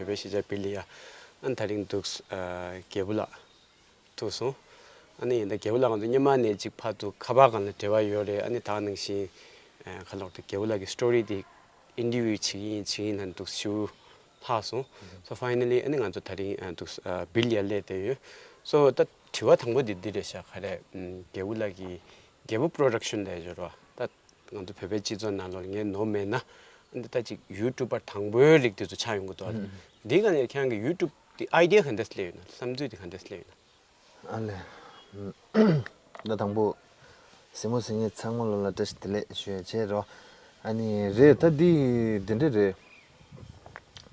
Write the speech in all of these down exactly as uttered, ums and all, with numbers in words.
བོད་པའི་གཞིས་ཆགས་བིལ་ལི་ཡ། ཨ་ནི་ད་རིང་འདུག་ཨ་རྒྱལ་པོ་ལགས་ཐུག་སོང་། ཨ་ནི་ད་རྒྱལ་པོ་ལགས་ང་ཚོ་སྔོན་མ་ནས་ཅིག་ཕར་ཚུར་ཁ་པར་སྒང་ལ་འབྲེལ་བ་ཡོད་རེད། ཨ་ནི་ད་ག་ནང་བཞིན་ཨ་ཁ་ལོག་ཏུ་རྒྱལ་པོ་ལགས་ཀྱི་སི་ཊོ་རི་དེ་ཨིན་ཊར་བིའུ་བྱེད་ཀྱི་ཡིན་བྱེད་ཀྱི་ཡིན་ལབ་འདུག་ཞུ་ལྷག་སོང་། སོ་ཕའི་ནལ་ལི་ཨ་ནི་ང་ཚོ་ད་རིང་ཨ་འདུག་ཨ་བིལ་ལི་ཡ་སླེབས་བསྡད་ཡོད། སོ་ད་དྲི་བ་དང་པོ་དེ་འདི་རེད་ཤག་ག་རེ་རྒྱལ་པོ་ལགས་ཀྱི་རྒྱལ་པོ་པོ་རོ་ཌག་ཤན་ལབ་ཡོད་རེད་བ། ད་ང་ཚོ་བོད་པའི་སྤྱི་ཚོགས་ནང་ལོགས་ངས་ནོར་མེད་ན་ཨ་འདི་ད་ཅིག་ཡུ་ཊུབ་པར་དང་པོའི་རིགས་དེ་ཚོ་ཆགས་ཡོང་གི་འདུག་ཨ། འདི་ག་ནས་ཁྱེད་རང་གི་ཡུ་ཊུབ་དེ་ཨའི་ཌི་ཡ་ག་འདྲས་སླེབས་ཡོད་ན། བསམ་ཚུལ་དེ་ག་འདྲས་སླེབས་ཡོད་ན། ཨ་ལས། ད་དང་པོ་གཟིགས་མོ་གཟིགས་མཁན་ཚང་མ་ལོ་ལ་བཀྲ་ཤིས་བདེ་ལེགས་ཞུ་ཡ་བྱས་རོགས། ཨ་ནི་རེད། ད་འདི་འདི་འདྲ་རེད།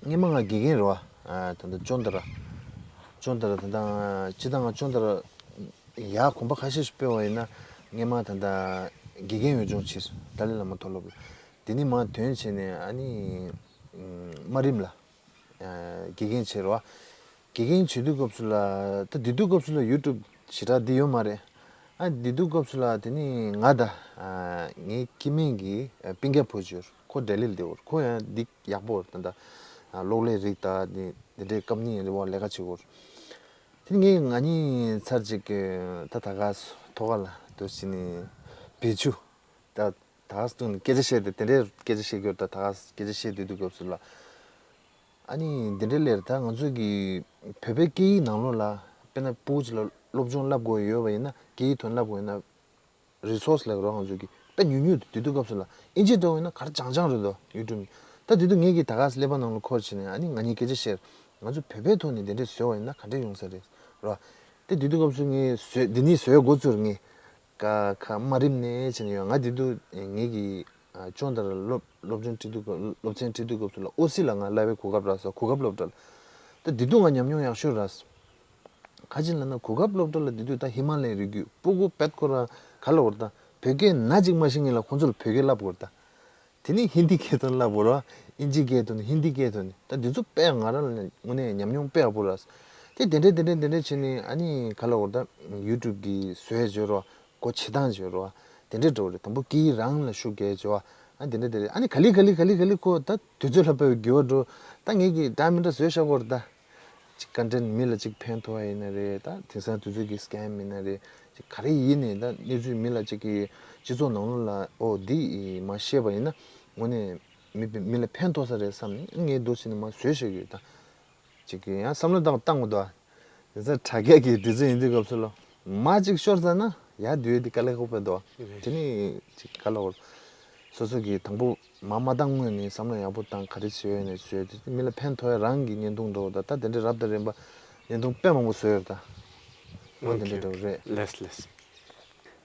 སྔོན་མ་ང་དགེ་རྒན་རེད་བ། ཨ་ད་ལྟ་ཅོན་ཏ་ར། ཅོན་ཏ་ར་ད་ལྟ་སྤྱིར་བཏང་ང་ཅོན་ཏ་ར་ཡར་གོམ་པ་ཁ་ཤས་ཤིག་སྤོས་པ་ཡིན་ན། སྔོན་མ་ད་ལྟ་དགེ་རྒན་འོས་སྦྱོང་ཕྱིར་ཏཱ་ལའི་བླ་མ་མཐོ་སློབ་ལ། དེ་ནས་མར་ཐོན་བྱས་ནས་ཨ་ནི་དམའ་རིམ་ལ། དགེ་རྒན་བྱས་རོགས། དགེ་རྒན་བྱེད་དུས་སྐབས་སུ་ལ་ད་དེ་དུས་སྐབས་སུ་ལ་ཡུ་ཊུབ་ཞེ་དྲག་འདི་ཡོད་མ་རེད། ཨ་དེ་དུས་སྐབས་སུ་ལ་དེ་ནི་ང་དང་ངའི་སྐྱེ་དམན་གྱི་སྤུན་ཀྱག་བུ་ཅིག་ཡོད། ཁོ་ལྡི་ལིར་བསྡད་ཡོད། ཁོ་ཡང་འདི་ཡག་པོ་ད་ལྟ་གློག་ཀླད་རིགས་དང་དེ་འདྲའི་སྐབས་ནས་རེད་བ། ལས་ཀ་བྱེད་ཡོད། དེ་ནི་ངས་ང་གཉིས་ཚར་གཅིག་ད་ད་ག་ཐོག་ཁ་ལ་འདུག་བྱས་ནས་བེད་སྤྱོད་ད། ད་ག་སྟོན་སྐད་ཆ་བཤད་དེ་དེ་འདྲའི་སྐད་ཆ་བཤད་རྒྱུར་ད་ད་ག་སྐད་ཆ་བཤད་དུས་དུས་སྐབས་སུ་ལ། ཨ་ནི་འདི་འདྲའི་ལེར་ད་ང་ཚོ་གི་བོད་པའི་སྐད་ཡིག་ནང་ལོགས་ལ་དཔེར་ན་ཕྲུ་གུ་ཅིག་ལ་སློབ་སྦྱོང་བསླབ་དགོས་ཡོད་པ་ཡིན་ན། སྐད་ཡིག་ཐོག་བསླབ་དགོས་ཡིན་ན། རི་སོར་སི་ལབ་རོགས། ང་ཚོ་གི་དཔེ་ཉུང་ཉུང་དུ་དུས་དུས་སྐབས་སུ་ལ་ཨིན་ཇི་འདྲ་བོ་ཡིན་ན་ག་རེ་རྐྱང་རྐྱང་རེད་དོ། ཡུ་ཊུབ་ནི་ད་དེ་དུས་ངེད་ཀྱི་ད་ག་སླེ་པ་ནང་ལ་འཁོར་བྱས་ནས་ཨ་ནི་ང་གཉིས་སྐད་ཆ་བཤད། ང་ཚོ་བོད་པའི་ཐོག་ནས་དེ་འདྲས་བཟོས་པ་ཡིན་ན་ག་འདྲས་ཡོང་ས་རེད་རོ། དེ་དུས་དུས་སྐབས་སུ་ངས་བཟོས་འདི་ནས་བཟོས་འགོ་ཚུགས་ངས། ཀ་ཁ་དམའ་རིམ་ནས་བྱས་ནས་ཡོང་། ང་དེ་དུས་ངེད་ཀྱི་ཨ་ཅོན་ཏ་ར་སློབ་སློབ་སྦྱོང་ཁྲིད་དུས་སྐབས་སློབ་ཚན་ཁྲིད་དུས་སྐབས་སུ་ལ་ཨོ་སི་ལ་ང་བསླབ་པའི་གོ་སྐབས་རག་སོང་། གོ་སྐབས་སློབ་གྲྭ་ལ། ད་དེ་དུས་ང་ཉམས་མྱོང་ཡག་ཤོས་རག་སོང་། ག་ཅི་ལབ་ན་གོ་སྐབས་སློབ་གྲྭ་ལ་དེ་དུས་ད་ཧི་མ་ལ་ཡའི་རི་རྒྱུད་སྤུ་གུ་བེད་ཁོ་རང་ག་ལ་བར་ད་བོད་སྐད་ན་ཅིག་མ་ཤེས་མཁན་ལ་ཁོང་ཚོ་ལ་བོད་སྐད་བསླབ་དགོས་རེད་ད། དེ་ནས་ཧིན་དི་སྐད་ཐོན་ལབ་དགོས་ར། ཨིན་ཇི་སྐད་ཐོན་ནས་ཧིན་དི་སྐད་ཐོན་ནས། ད་འདི་ཚོ་དཔེ་ང་རང་ལ་དངོས་གནས་ཉམས་མྱོང་དཔེ་ཡག་པོ་ར། དེ་དེ་འདྲས་དེ་འདྲས་དེ་འདྲས་བྱས་ནས་ཨ་ནི་ག་ལ་བར་ད་ཡུ་ཊུབ་གི་བཟོས་བྱོས་རོ། གོ་བྱེད་སྟངས་བྱོས་རོ། དེ་འདྲས་འགྲོ་རེད། དང་པོ་སྐད་ཡིག་རང་ལ་ཤུགས་རྒྱག་བྱོས། ཨ་དེ་འདྲས་དེ་འདྲས་ཨ་ནི་ག་ལེ་ག་ལེ་ག་ལེ་ག་ལེ་ཁོ་ད་དུས་ཚོད་ལྷག་པའི་འགྱུར་བ་འགྲོ། ད་ངེད་ཀྱིས་འདྲ་མི་འདྲ་བཟོས་བཞག་གོ་རེད་ད། ཅིག་ཀོན་ཊེན་མི་ལ་ཅིག་ཕན་ཐོགས་ཡ་ཡིན་ན་རེད། ད་དེང་སང་དུས་ཚོད་ཀྱི་སི་ཀེམ་ཡིན་ན་རེད། ཅིག་ག་རེ་ཡིན་ནའི་ད་གནས་ཚུལ་མི་ལ་ཅིག་གི་སྤྱི་ཚོགས་ནང་ལོགས་ལ་ཨོ་འདི་མ་ཤེས་པ་ཡིན་ན་དངོས་གནས་མི་མི་ལ་ཕན་ཐོགས་ས་རེད་བསམ་ནས་ངས་འདུག་བྱས་ནས་མ་བཟོས་བཞག་ཡོད་ད། ཅིག་གི་ཡང་བསམ་བློ་བཏང་བཏང་དགོས་འདུག་དེང་སང་དྲ་རྒྱ་གི་དུས་ཚོད་ཡིན་དུས་སྐབས་སུ་ལ་མ་ཅིག་ཤོར་ཚར་ན་ཡར་བསྡུས་ཏེ་དཀའ་ལས་ཁག་པོ་འདུག་དེ་ནས་ཅིག་ག་ལ་བར་སོ་སོ་གི་དང་པོ་མ་མ་བཏང་སྔོན་ནས་བསམ་བློ་ཡག་པོ་བཏང་། ག་རེ་བྱེད་ཡོད་ནས་བྱོས་ཏེ་མི་ལ་ཕན་ཐོགས་ཡ་རང་གི་བརྙན་ཐུང་འགྲོ་ད། ད་དེ་འདྲའི་རབ་དང་རིམ་པ་བརྙན་ཐུང་དཔེ་མང་པོ་བཟོས་ཡོད་ད། འོ་དེ་འདྲའི་འགྲོ་རེད། ལེས་ལེས།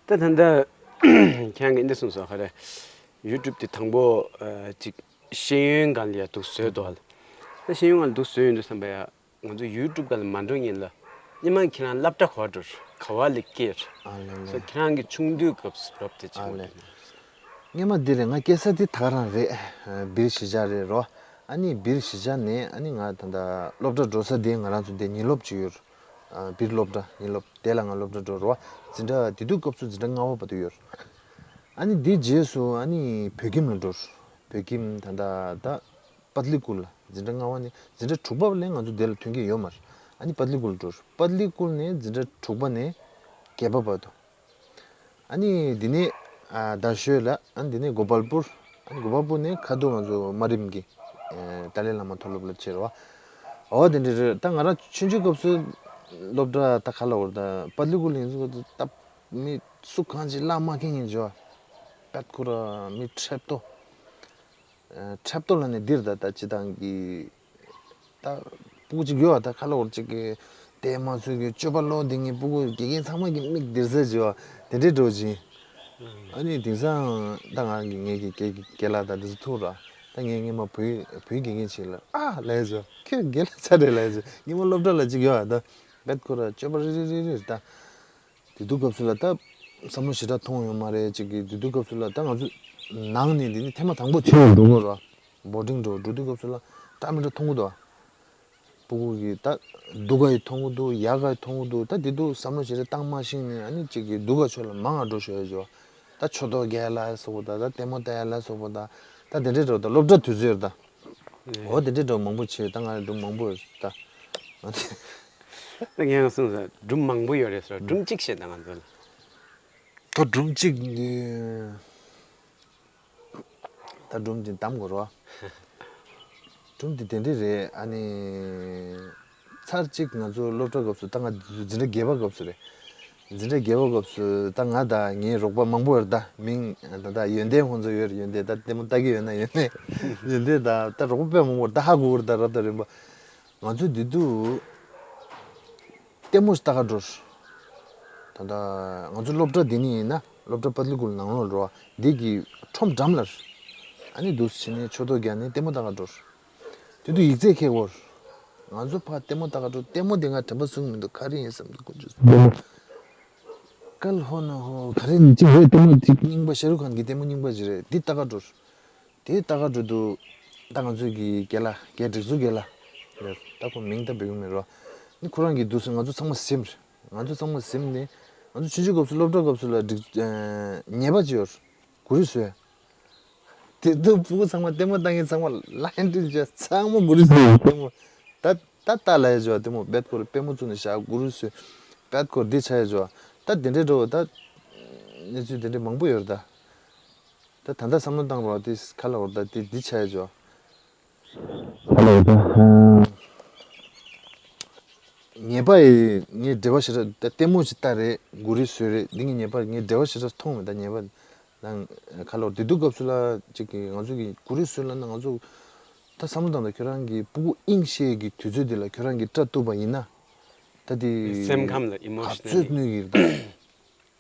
ད་ད་ལྟ་ཁྱེད་རང་གིས་འདི་གསུངས་སོང་། ག་རེ་ཡུ་ཊུབ་དེ་དང་པོ་ཨ་ཅིག་ཤེས་ཡོན་སྒང་ལ་ཡ་འདུག་བཟོས་འདུག་ཨ། ད་ཤེས་ཡོན་སྒང་ལ་འདུག་བཟོས་ཡོད་འདུག་བསམ་པ་ཡ། ང་ཚོ་ཡུ་ཊུབ་སྒང་ལ་མ་འགྲོ་སྔོན་ལ་སྔོན་མ་ཁྱེད་རང་སློབ་གྲྭ་ག་པར་འགྲོ་ག་པར་ལ་སླེབས། ཨ་ལེ་ལེ། སོ་ཁྱེད་རང་གི་ཆུང་དུས་སྐབས་སུ་སློབ་དེ་ཅིག་ཨ་ལེ། སྔོན་མ་འདི་རེད། ང་སྐྱེས་ས་འདི་ད་ག་རང་རེད། བིར་གཞིས་ཆགས་རེད་རོ། ཨ་ནི་བིར་གཞིས་ཆགས་ནས་ཨ་ནི་ང་ད་ལྟ་སློབ་གྲྭ་འགྲོ་ས་འདི་ང་རང་ཚོ་འདི་ཉིན་སློབ་ཅིག་ཡོད། བིར་སློབ་གྲྭ་ཉིན་སློབ་དེ་ལ་ང་སློབ་གྲྭ་འགྲོ་རོ། འཛིན་གྲྭ་དེ་དུས་སྐབས་སུ་འཛིན་གྲྭ་ལྔ་པ་བར་དུ་ཡོད། ཨ་ནི་འདི་རྗེས་སུ་ཨ་ནི་བོད་ཁྱིམ་ལ་འགྲོ། བོད་ཁྱིམ་ད་ལྟ་ད། པད་ལི་ཀུལ་ལ་འཛིན་གྲྭ་ལྔ་པ་ནས་འཛིན་གྲྭ་དྲུག་པ་ལ་ང་ཚོ་དེ་ལ་ཐོན་གྱི་ཡོད་མ་རེད། ཨ་ནི་པད་ལི་ཀུལ་འགྲོ། པད་ལི་ཀུལ་ནས་འཛིན་གྲྭ་དྲུག་པ་ནས་བརྒྱད་པ་བར་དུ། ཨ་ནི་འདི་ནས་ཨ་རྡ་ཤོད་ལ། ཨ་ནི་འདི་ནས་གོ་པལ་པུར། ཨ་ནི་གོ་པལ་པུར་ནས་ཁ་ཐུག་ང་ཚོ་དམའ་རིམ་གྱི་ཨ་ཏཱ་ལའི་བླ་མ་མཐོ་སློབ་ལ་ཕྱིན་རོ། འོ་དེ་འདྲ་རེད། ད་ང་རང་ཆུང་ཆུང་སྐབས་སུ་སློབ་གྲྭ་ད་ག་ལ་བར་ད་པད་ལི་ཀུལ་ཡིན་ཚུལ་ད་མི་སུ་གང་ཅིག་བརླག་མ་མཁན་ཡིན་འཇོ། པད་ཁུ་ར་མི་ཁྲེབ་ཏོ། ཁྲེབ་ཏོ་ལ་ནི་འདིར་ད་ལྟ་སྤྱི་བཏང་གི་ད་སྤུ་གུ་གཅིག་ཡོད་པ། ད་ཁ་ལོ་བོར་གཅིག་གི་དེ་མ་ཚུད་ཀྱི་སྤྱོད་པ་ལོ་འདི་ངའི་སྤུ་གུ་དགེ་རྒན་ཚང་མ་གི་མིག་འདིར་ཟེར་བྱས་པ་དེ་འདྲའི་འགྲོ་ཅིང་། ཨ་ནི་དེང་སང་ད་ང་གི་ངེད་ཀྱི་སྐད་ཀྱི་སྐད་ལ་ད་འདི་ཚོ་ཐུག་ར། ད་ངས་སྔས་མ་བུའི་བུའི་དགེ་རྒན་ཞིག་ལ་ཨ་ལས་བྱས་ཁྱོད་དགེ་ལ་ཆ་རེད་ལས་བྱས། སྔས་མ་སློབ་གྲྭ་ལ་གཅིག་ཡོད་པ། ད་བེད་ཁོ་ར་སྤྱོད་པ་རི་རི་རི་རི་ད། དེ་དུས་སྐབས་སུ་ལ་ད་བསམ་བློ་ཞེ་དྲག་ཐོངས་ཡོད་མ་རེད། ཅིག་གི་དེ་དུས་སྐབས་སུ་ལ་ད་ང་ཚོ་ནང་ནས་འདི་ནི་ཐེངས་མ་དང་པོ་ཆེ་བ་འགྲོ་གི་ར། བོར་ཌིང་འགྲོ་འགྲོ་དུས་སྐབས་སུ་ལ་ད་མི་འདྲ་མཐོང་གི་འདུག་བ། སྤུ་གུ་གི་ད་སྡུག་ག་ཡི་མཐོང་གི་འདུག་ཡག་ག་ཡི་མཐོང་གི་འདུག་ད་དེ་དུས་བསམ་བློ་ཞེ་དྲག་བཏང་མ་ཤེས་ནས་ཨ་ནི་ཅིག་གི་སྡུག་ག་ཕྱོགས་ལ་མང་ང་འགྲོ་ཤོར་ཡོད་ཅོ། ད་ཆོས་ཐོག་རྒྱག་ལ་སོགས་པ་ད་ད་ལྟད་མོ་ལྟ་ཡ་ལ་སོགས་པ་ད་ད་དེ་འདྲའི་འགྲོ་ད་སློབ་གྲྭ་དུས་ཚོད་ད། འོ་དེ་འདྲའི་འགྲོ་མང་པོ་བྱས་ད་ང་སྒྲུང་མང་པོ་ད། ད་ངས་གསུངས་སོང་། སྒྲུང་མང་པོ་ཡོད་རེད་ཟེར། སྒྲུང་གཅིག་བཤད་ད་ང་ཚོ་ལ། ད་སྒྲུང་གཅིག་ནི། ད་སྒྲུང་འདི་གདམ་དགོས་རོ། སྒྲུང་འདི་དེ་འདྲ་རེད། ཨ་ནི། ཚར་གཅིག་ང་ཚོ་སློབ་གྲྭ་སྐབས་སུ་ད་ང་འཛིན་གྲྭ་བརྒྱད་པ་སྐབས་སུ་རེད། འཛིན་གྲྭ་བརྒྱད་པ་སྐབས་སུ་ད་ང་དང་ངའི་རོགས་པ་མང་པོ་ཡོད་རེད། ད་མིང་ད་ད་ཡོན་ཏན་ཁོང་ཚོ་ཡོད་རེད། ཡོན་ཏན་ད་ལྟད་མོ་ལྟ་གི་ཡོད་ན་ཡོན་ཏན་ཡོན་ཏན་ད་ད་རོགས་པ་དཔེ་མང་པོ་ཡོད་རེད། ད་ཧ་གོ་གི་རེད། ད་རབ་དང་རིམ་པ། ང་ཚོ་འདི་དུས་ལྟད་མོ་ཞིག་ལྟ་ག་འགྲོ། ད་ལྟ་ང་ཚོ་སློབ་གྲྭ་འདི་ནས་ཡིན་ན་སློབ་གྲྭ་པ་ལི་ཀུལ་ནང་ལོགས་རོ། འདི་གི་ཁྲོམ་འགྲམ་ལ། ཨ་ནི་འདུག་སེ་བྱས་ནས་ཆོས་ཐོག་རྒྱག་ནས་ལྟད་མོ་ལྟ་ག་འགྲོ། དེ་དུས་ཡིག་ཚད་ཁེ་བོར། ང་ཚོ་ཕར་ལྟད་མོ་ལྟ་ག་འགྲོ། ལྟད་མོ་དེ་ང་དྲན་པ་སོང་གི་མི་འདུག་ག་རེ་ཡིན་བསམ་འདུག་ཀུན་སྤྱོད་ཀལ་ཧོ་ན་ཧོ་ག་རེ་ཡིན་ཅི་རེད། ལྟད་མོ་དེ་རྙིང་པ་ཤ་རུག་ཁཱན་གྱི་ལྟད་མོ་རྙིང་པ་ཅིག་རེད། འདི་ལྟ་ག་འགྲོ། དེ་ལྟ་ག་འགྲོ་དུས། ད་ང་ཚོའི་གི་རྒན་ལགས་རྒན་སྒྲིག་འཛུགས་རྒན་ལགས། ད་ཁོ་མིང་ད་འབོད་ཀྱི་མེད་རོ། ནི་ཁོ་རང་གི་འདུག་སེ་ང་ཚོ་ཚང་མ་གཟིམས་རེད། ང་ཚོ་ཚང་མ་གཟིམས་ནས། ང་ཚོ་ཆུང་ཆུང་སྐབས་སུ་སློབ་གྲྭ་སྐབས་སུ་ལ་སྒྲིག་ཉེས་པ་ཅིག་ཡོད། གུ་རུ་བཟོས། དེ་དུས་ཕྲུ་གུ་ཚང་མ་ལྟད་མོ་ལྟ་མཁན་ཚང་མ་ལ་ཧན་ཏིན་བྱས་ཚང་མ་གུ་རུ་བཟོས་ལྟད་མོ། ད་ད་ལྟ་ལ་ཡ་བྱས་ལྟད་མོ་བེད་ཁོ་ར་པད་མོ་བཙུགས་ནས་བཞག་གུ་རུ་བཟོས། བེད་ཁོ་ར་འདི་ཆ་ཡ་བྱས། ད་དེ་འདྲའི་འགྲོ་བ་ད། གནས་ཚུལ་དེ་འདྲའི་མང་པོ་ཡོད་རེད་ད། ད་ད་ལྟ་བསམ་བློ་བཏང་རོགས། དེ་ཁ་ལ་འོར་ད་དེ་འདི་ཆ་ཡ་ཇོ། ཁ་ལ་འོར་ད། ཉེས་པ་ཡི་ངས་འབྲེལ་བ་ཞེ་དྲག་ད་ལྟད་མོ་ཞིག་ལྟ་རེད། གུ་རུ་བཟོས་རེད། འདི་ངས་ཉེས་པ་ངས་འབྲེལ་བ་ཞེ་དྲག་མཐོང་མེད། ད་ཉེས་པ་ད་ཁ་ལ་འོར་དེ་དུས་སྐབས་སུ་ལ་ཅིག་གི་ང་ཚོ་གི་གུ་རུ་བཟོས་ལ་ན་ང་ཚོ་ད་བསམ་བློ་བཏང་ད་ཁྱོད་རང་གི་ཕྲུ་གུ་དབྱིངས་ཤེས་ཀྱི་དུས་ཚོད་འདི་ལ་ཁྱོད་རང་གི་སྐྲ་གཏུབ་པ་ཡིན་ན། ད་དེ་སེམས་ཁམས་ལ་ག་ཚོད་ཨི་མོ་ཤི་ནལ་ལི་གནོད་ཀྱི་རེད་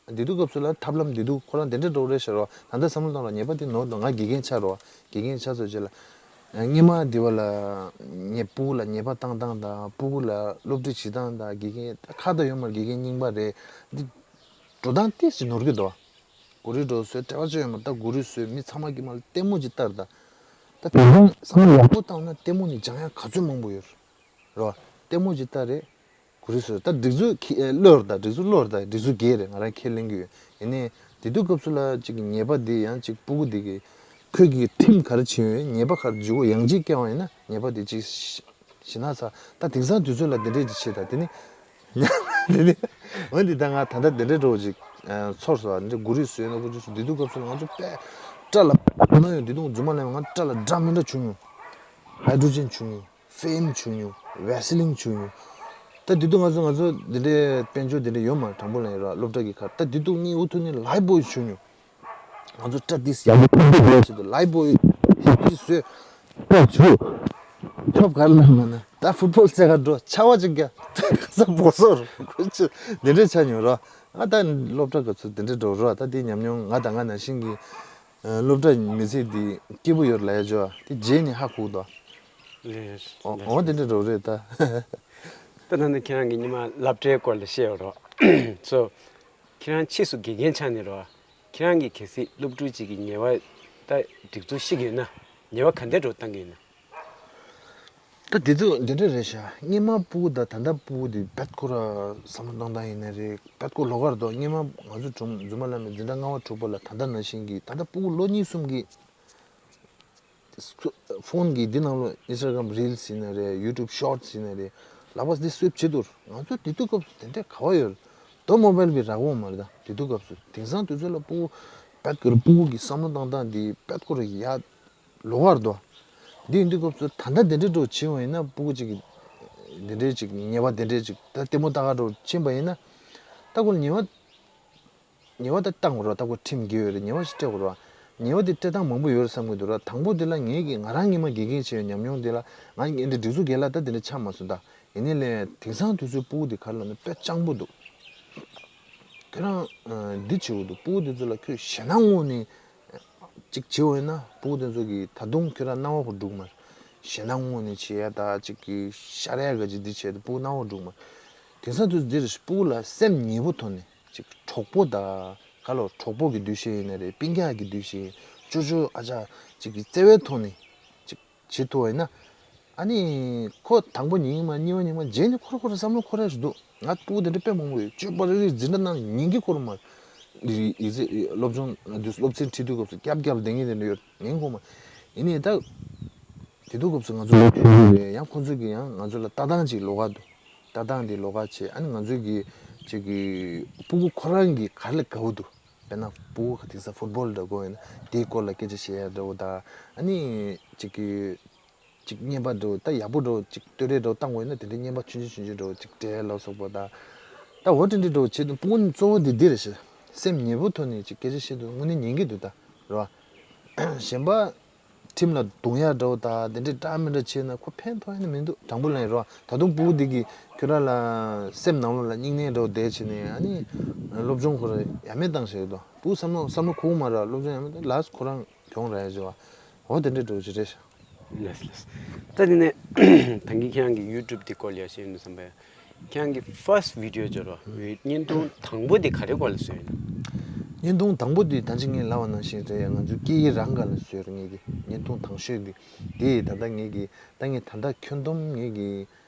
ད། འདི་དུས་སྐབས་སུ་ལ་ཐབས་ལམ་འདི་དུས་ཁོ་རང་དེ་འདྲ་འགྲོ་རེད་ཤག་རོ། ད་ལྟ་བསམ་བློ་བཏང་རོགས། ཉེས་པ་དེ་ནོར་འདུག་ང་དགེ་རྒན་ཆགས་རོགས། དགེ་རྒན་ཆགས་ཚར་རྗེས་ལ། སྔོན་མ་འདི་བ་ལ་ངས་ཕྲུ་གུ་ལ་ཉེས་པ་བཏང་སྟངས་དང་ཕྲུ་གུ་ལ་སློབ་ཁྲིད་བྱེད་སྟངས་དང་དགེ་རྒན་ཁ་ད་ཡོད་མ་རེད། དགེ་རྒན་རྙིང་པ་རེད། འདི་འགྲོ་སྟངས་ཏོག་ཙམ་ནོར་གྱི་འདུག་གུ་རུ་འགྲོ་བཟོས་བྲེལ་བ་ཅིག་ཡོད་མ་རེད། ད་གུ་རུ་བཟོས་མི་ཚང་མ་གི་མ་ལ་ལྟད་མོ་ཅིག་ལྟར་ད། ད་དེང་སང་བསམ་བློ་ཡག་པོ་བཏང་ན་ལྟད་མོ་ནི་སྦྱང་ཡག་ག་ཚོད་མང་པོ་ཡོད་རེད་རོ། ལྟད་མོ་ཅིག་ལྟ་རེད། གུ་རུ་བཟོས་ད་སྒྲིག་འཛུགས་ཀྱི་ཨེ་བློར་ད་སྒྲིག་འཛུགས་བློར་ད་སྒྲིག་འཛུགས་སྒེར་རེད། ང་རང་ཁས་ལེན་གྱི་ཡོད། ཡིན་ནའི་དེ་དུས་སྐབས་སུ་ལ་ཅིག་ཉེས་པ་འདི་ཡང་ཅིག་ཕྲུ་གུ་འདི་གི་ཁོས་ཀྱི་ཁྲིམས་ག་རེ་བྱིན་ཡོད། ཉེས་པ་ག་རེ་འཇུག་གོ་ཡང་ཅིག་སྐྱེ་བ་ཡིན་ན་ཉེས་པ་འདི་ཅིག་ཞི་ན་ས། ད་དེང་སང་དུས་ཚོད་ལ་འདི་འདྲས་ཅིག་བྱེད་ད་དེ་ནི་དེ་ནི་འོན་ཏེ་ད་ང་ད་ལྟ་འདི་འདྲས་འགྲོ་ཅིག་ཚོར་སོང་། འདི་གུ་རུ་བཟོས་ན་གུ་རུ་བཟོས་དེ་དུས་སྐབས་སུ་ལ་ང་ཚོ་དཔེ་སྐྲ་ལ་ན་ཡོད། དེ་དུས་རྫུན་མ་ལས་ང་སྐྲ་ལ་སྒྲ་མི་འདྲ་བྱུང་མྱོང་། ཧའི་ཌྲོ་ཇན་བྱུང་མྱོང་། ཕེན་བྱུང་མྱོང་། ཝེ་སི་ལིན་བྱུང་མྱོང་། ད་དེ་དུས་ང་ཚོ་ང་ཚོ་འདི་འདྲའི་དཔལ་འབྱོར་འདི་འདྲ་ཡོད་མ་རེད། དྲང་པོ་ལ་ཡིན་ར་སློབ་གྲྭ་གི་ཁར་ད་དེ་དུས་ངའི་འུ་ཐུག་ནས་ལའིབ་བོའི་བྱུང་མྱོང་། ང་ཚོ་སྐྲ་དེ་ཡག་པོ་ཐུག་འདུག་ལབ་ཆེད་དུ་ལའིབ་བོའི་ཞིག་བཟོས། སྐྲ་བྱུག་ཆོབ་གར་ལ་མ་ན་ད་ཕུཊ་བོལ་རྩེད་གར་འགྲོ་ཆར་པ་ཅིག་རྒྱག་ཁ་ས་སྦོ་སོར་ཁོ་ཚོ་འདི་འདྲའི་ཆ་མྱོང་ར། ང་ད་སློབ་གྲྭ་ག་ཚོད་འདི་འདྲའི་འགྲོ་ར། ད་དེ་ཉམས་མྱོང་ང་དང་ང་ནང་བཞིན་གྱི་སློབ་གྲྭ་མི་ཚེ་འདི་སྐྱིད་པོ་ཡོད་ལབ་ཡ་ཅོ་དེ་རྗེས་ནས་ཧ་གོ་འདུག་ལེ་ལེ། འོ་འོ་དེ་འདྲ་འགྲོ་རེད་ད། ད་ད་ནི་ཁྱེད་རང་གི་ཉི་མ་སློབ་གྲྭའི་སྐོར་ལ་བཤད་ཡོད་རོགས། སོ། ཁྱེད་རང་ཕྱིས་སུ་དགེ་རྒན་ཆགས་ནས་རོགས། ཁྱེད་རང་གི་གལ་སྲིད་སློབ་ཕྲུག་ཅིག་གི་ཉེས་པ་ད་སྒྲིག་འཛུགས་ཤིག་ཡོད་ན་ཉེས་པ་ག་འདྲ་འགྲོ་བཏང་གི་ཡོད་ན། ད་དེ་ཚོ་འདི་འདྲ་རེད་ཤག་སྔོན་མ་ཕྲུ་གུ་དང་ད་ལྟ་ཕྲུ་གུ་དེ་བེད་ཁོ་ར་བསམ་བློ་གཏོང་སྟངས་ཡིན་ན་རེད། བེད་ཁོ་ལོགས་ཀར་འདུག་སྔོན་མ་ང་ཚོ་གྲོང་རྫུན་མ་ལབ་ན་འཛིན་གྲྭ་ལྔ་པ་དྲུག་པ་ལ་ད་ལྟ་ནང་བཞིན་གྱི་ད་ལྟ་ཕྲུ་གུ་ལོ་གཉིས་གསུམ་གྱི་ཕོན་གྱི་འདི་ནང་ལོ་ཨིན་སི་ཊ་གྷ་རམ་རིལ་སི་ཡིན་ན་རེད། ཡུ་ཊུབ་ཤོར་ཊི་སི་ཡིན་ན་རེད། ལག་པ་འདི་སུབ་བྱེད་འདུག་ང་ཚོ་དེ་དུས་སྐབས་སུ་དེ་འདྲ་ག་བ་ཡོད་རེད། དོ་མོ་བལ་བི་རག་འོང་མ་རེད། ད་དེ་དུས་སྐབས་སུ་དེང་སང་དུས་ཚོད་ལ་ཕྲུ་གུ་བེད་ཁོ་ར་ཕྲུ་གུ་གི་བསམ་བློ་གཏོང་སྟངས་འདི་བེད་ཁོ་ར་ཡ། ལོགས་ཀར་འདུག་འདི་ཡིན་དུས་སྐབས་སུ་ད་ལྟ་དེ་འདྲའི་འགྲོ་བྱེད་འོང་ཡིན་ན་ཕྲུ་གུ་གཅིག་གིས་དེ་འདྲའི་ཅིག་ཉེས་པ་དེ་འདྲའི་ཅིག་ད་ལྟད་མོ་ལྟ་ག་འགྲོ་ཕྱིན་པ་ཡིན་ན། ད་ཁོ་ལ་ཉེས་པ་ཉེས་པ་ད་བཏང་དགོས་རེད། ད་ཁོ་ཁྲིམས་འགལ་ཡོད་རེད། ཉེས་པ་ཞིག་སྤྲད་དགོས་རེད། ཉེས་པ་དེ་སྤྲད་སྟངས་མང་པོ་ཡོད་རེད་བསམ་གྱི་འདུག་ར། དང་པོ་དེ་ལ་ངས་ཀྱི་ང་རང་སྔོན་མ་དགེ་རྒན་བྱས་ཡོད་ཉམས་མྱོང་དེ་ལ་ང་ཡིན་འདི་སྒྲིག་འཛུགས་སྒེར་ལ་ད་དེ་འདྲ་ཆགས་མ་སོང་ད། ཡིན་ནའི་ལས་དེང་སང་དུས་ཚོད་ཕྲུ་གུ་དེ་ག་རེ་ལབ་ན་དཔེ་སྤྱང་པོ་འདུག་ཁྱོད་རང་འདི་བྱེད་དགོས་འདུག་ཕྲུ་གུ་དེ་ཚོ་ལ་ཁྱོད་ཞེད་སྣང་ངོས་ནས། གཅིག་བྱེད་འོས་ན་ཕྲུ་གུ་དེ་ཚོ་གིས་ད་དུང་ཁྱོད་རང་སྣང་བ་ཁོ་འགྲུག་མ་རེད། ཞེད་སྣང་ངོས་ནས་བྱེད་ཡ་ད་གཅིག་གིས་ཤར་ཡ་ག་ཅིག་འདི་བྱས་ཏེ་ཕྲུ་གུ་སྣང་བ་འགྲུག་མ་རེད། དེང་སང་དུས་འདིར་ཕྲུ་གུ་ལ་སེམས་ཉེ་པོ་ཐོག་ནས་གཅིག་གྲོགས་པོ་ད་ག་ལོ་གྲོགས་པོ་གི་འདུ་ཤེས་ཡིན་ན་རེད། སྤུན་ཀྱག་གི་འདུ་ཤེས་ཅོ་ཅོ་ཨ་ཅག་གཅིག་གི་བརྩེ་བའི་ཐོག་ནས་གཅིག་བྱེད་ཐུབ་པ་ཡིན་ན། ཨ་ནི་ཁོ་དང་པོ་ཉིན་མ་གཉིས་པ་ཉིན་མ་རྗེས་ནས་ཁོ་ར་ཁོ་ར་བསམ་བློ་འཁོར་ཡ་ཞིག་འདུག་ང་ཕྲུ་གུ་དེ་འདྲ་དཔེ་མང་པོ་ཡོད། སྤྱོད་པ་རེ་རེ་འཛིན་གྲྭ་ནང་ཉན་གྱི་ཁོ་ར་མ་ཡིག་ཚད་སློབ་སྦྱོང་དུས་སློབ་ཚན་ཁྲིད་དུས་སྐབས་སུ་རྒྱབ་རྒྱབ་བསྡད་མཁན་དེ་འདྲ་ཡོད་ཉན་ཁོ་མ་ཡིན་ནའི་ད། དེ་ དེ་དུས་སྐབས་སུ་ང་ཚོ་ལོ་ཆུང་ཆུང་རེད། ཡང་ཁོང་ཚོ་གིས་ཡང་ང་ཚོ་ལ་ལྟ་སྟངས་ཅིག་ལོགས་ཀ་འདུག་ལྟ་སྟངས་དེ་ལོགས་ཀ་བྱས། ཨ་ནི་ང་ཚོ་གི་ཅིག་གི་སྤུ་གུ་ཁོ་རང་གིས་ག་རེ་ལ་དགའ་བོ་འདུག་དཔེར་ན་སྤུ་གུ་ག་དེང་སང་ཕུཊ་བོལ་འདྲ་དགོས་ཡོད་ན་དེའི་སྐོར་ལ་སྐད་ཆ་བཤད་ཡ་འདྲ་བོ་དང་། ཨ་ནི་ཅིག་གི་ཅིག་བརྙན་པར་འདྲ་བོ་ད་ཡག་པོ་འདྲ་བོ་ཅིག་བསྟོད་ར་འདྲ་བོ་བཏང་དགོས་ཡོད་ན་དེ་འདྲའི་བརྙན་པར་ཆུང་ཆུང་ཆུང་ཆུང་འདྲ་བོ་ཅིག་སྤྲད་ལ་སོགས་པ་དང་། ད་འོ་དེ་འདྲའི་འདྲ་བོ་བྱེད་དུས་སྤུ་གུ་གཙོ་བོ་དེ་འདི་རེད་ཤག་སེམས་ཉེ་པོ་ཐོག་ནས་ཅིག་སྐད་ཆ་བཤད་དུས་དངོས་གནས་ཉན་གི་འདུག་ད་རེད་བ། གཞན་པ། ཁྲིམས་ལ་རྡུང་ཡ་འདྲ་བོ་དང་དེ་འདྲའི་འདྲ་མི་འདྲ་བྱས་ན་ཁོ་ཕན་ཐོགས་ཡ་ནི་མི་འདུག་དྲང་པོ་ལབ་ཡིན་རོ། ད་དུང་སྤུ་གུ་འདི་གིས་ཁྱོད་རང་ལ་སེམས་ནང་ལོགས་ལ་སྙིང་ནད་འདྲ་བོ་བསྡད་བྱས་ནས། ཨ་ནི་སློབ་སྦྱོང་ཁོ་ར་ཡ་མེད་བཏང་བཞག་གི་འདུག་སྤུ་གུ་བསམ་བློ་བསམ་བློ་ཁུག་མ་ར་སློབ་སྦྱོང་ཡ་མེད་བཏང་ལགས་ཁོ་རང་གྱོང་རག་ཡ་བྱས་བ། འོ་དེ་འདྲའི་འདྲ་བོ་ཅིག་རེད་ཤག་ལགས་ལགས། ད་དེ་ནས་ད་གིན་ཁྱེད་རང་གི་ཡུ་ཊུབ་དེ་སྐོར་ལ་ཡ་བཤད་ཡོང་དུས་ཙམ་པ། ཁྱེད་རང་གི་first video སྦྱོར་བ་བའི་བརྙན་ཐུང་དང་པོ་དེ་ག་རེ་སྐོར་ལ་བཟོས་ཡིན་ན། བརྙན་ཐུང་དང་པོ་དེ་ད་ཅི་ངས་ལབ་པ་ནང་བཞིན་རེད། ང་ཚོའི་སྐད་ཡིག་རང་སྒང་ལ་བཟོས་རེད། ངེད་ཀྱི་བརྙན་ཐུང་དང་ཤོས་དེ། དེ་ད་ལྟ་ངེད་ཀྱི་ད་ངས་ད་ལྟ་ཁྱོན་བསྡོམས་ངེད་ཀྱི་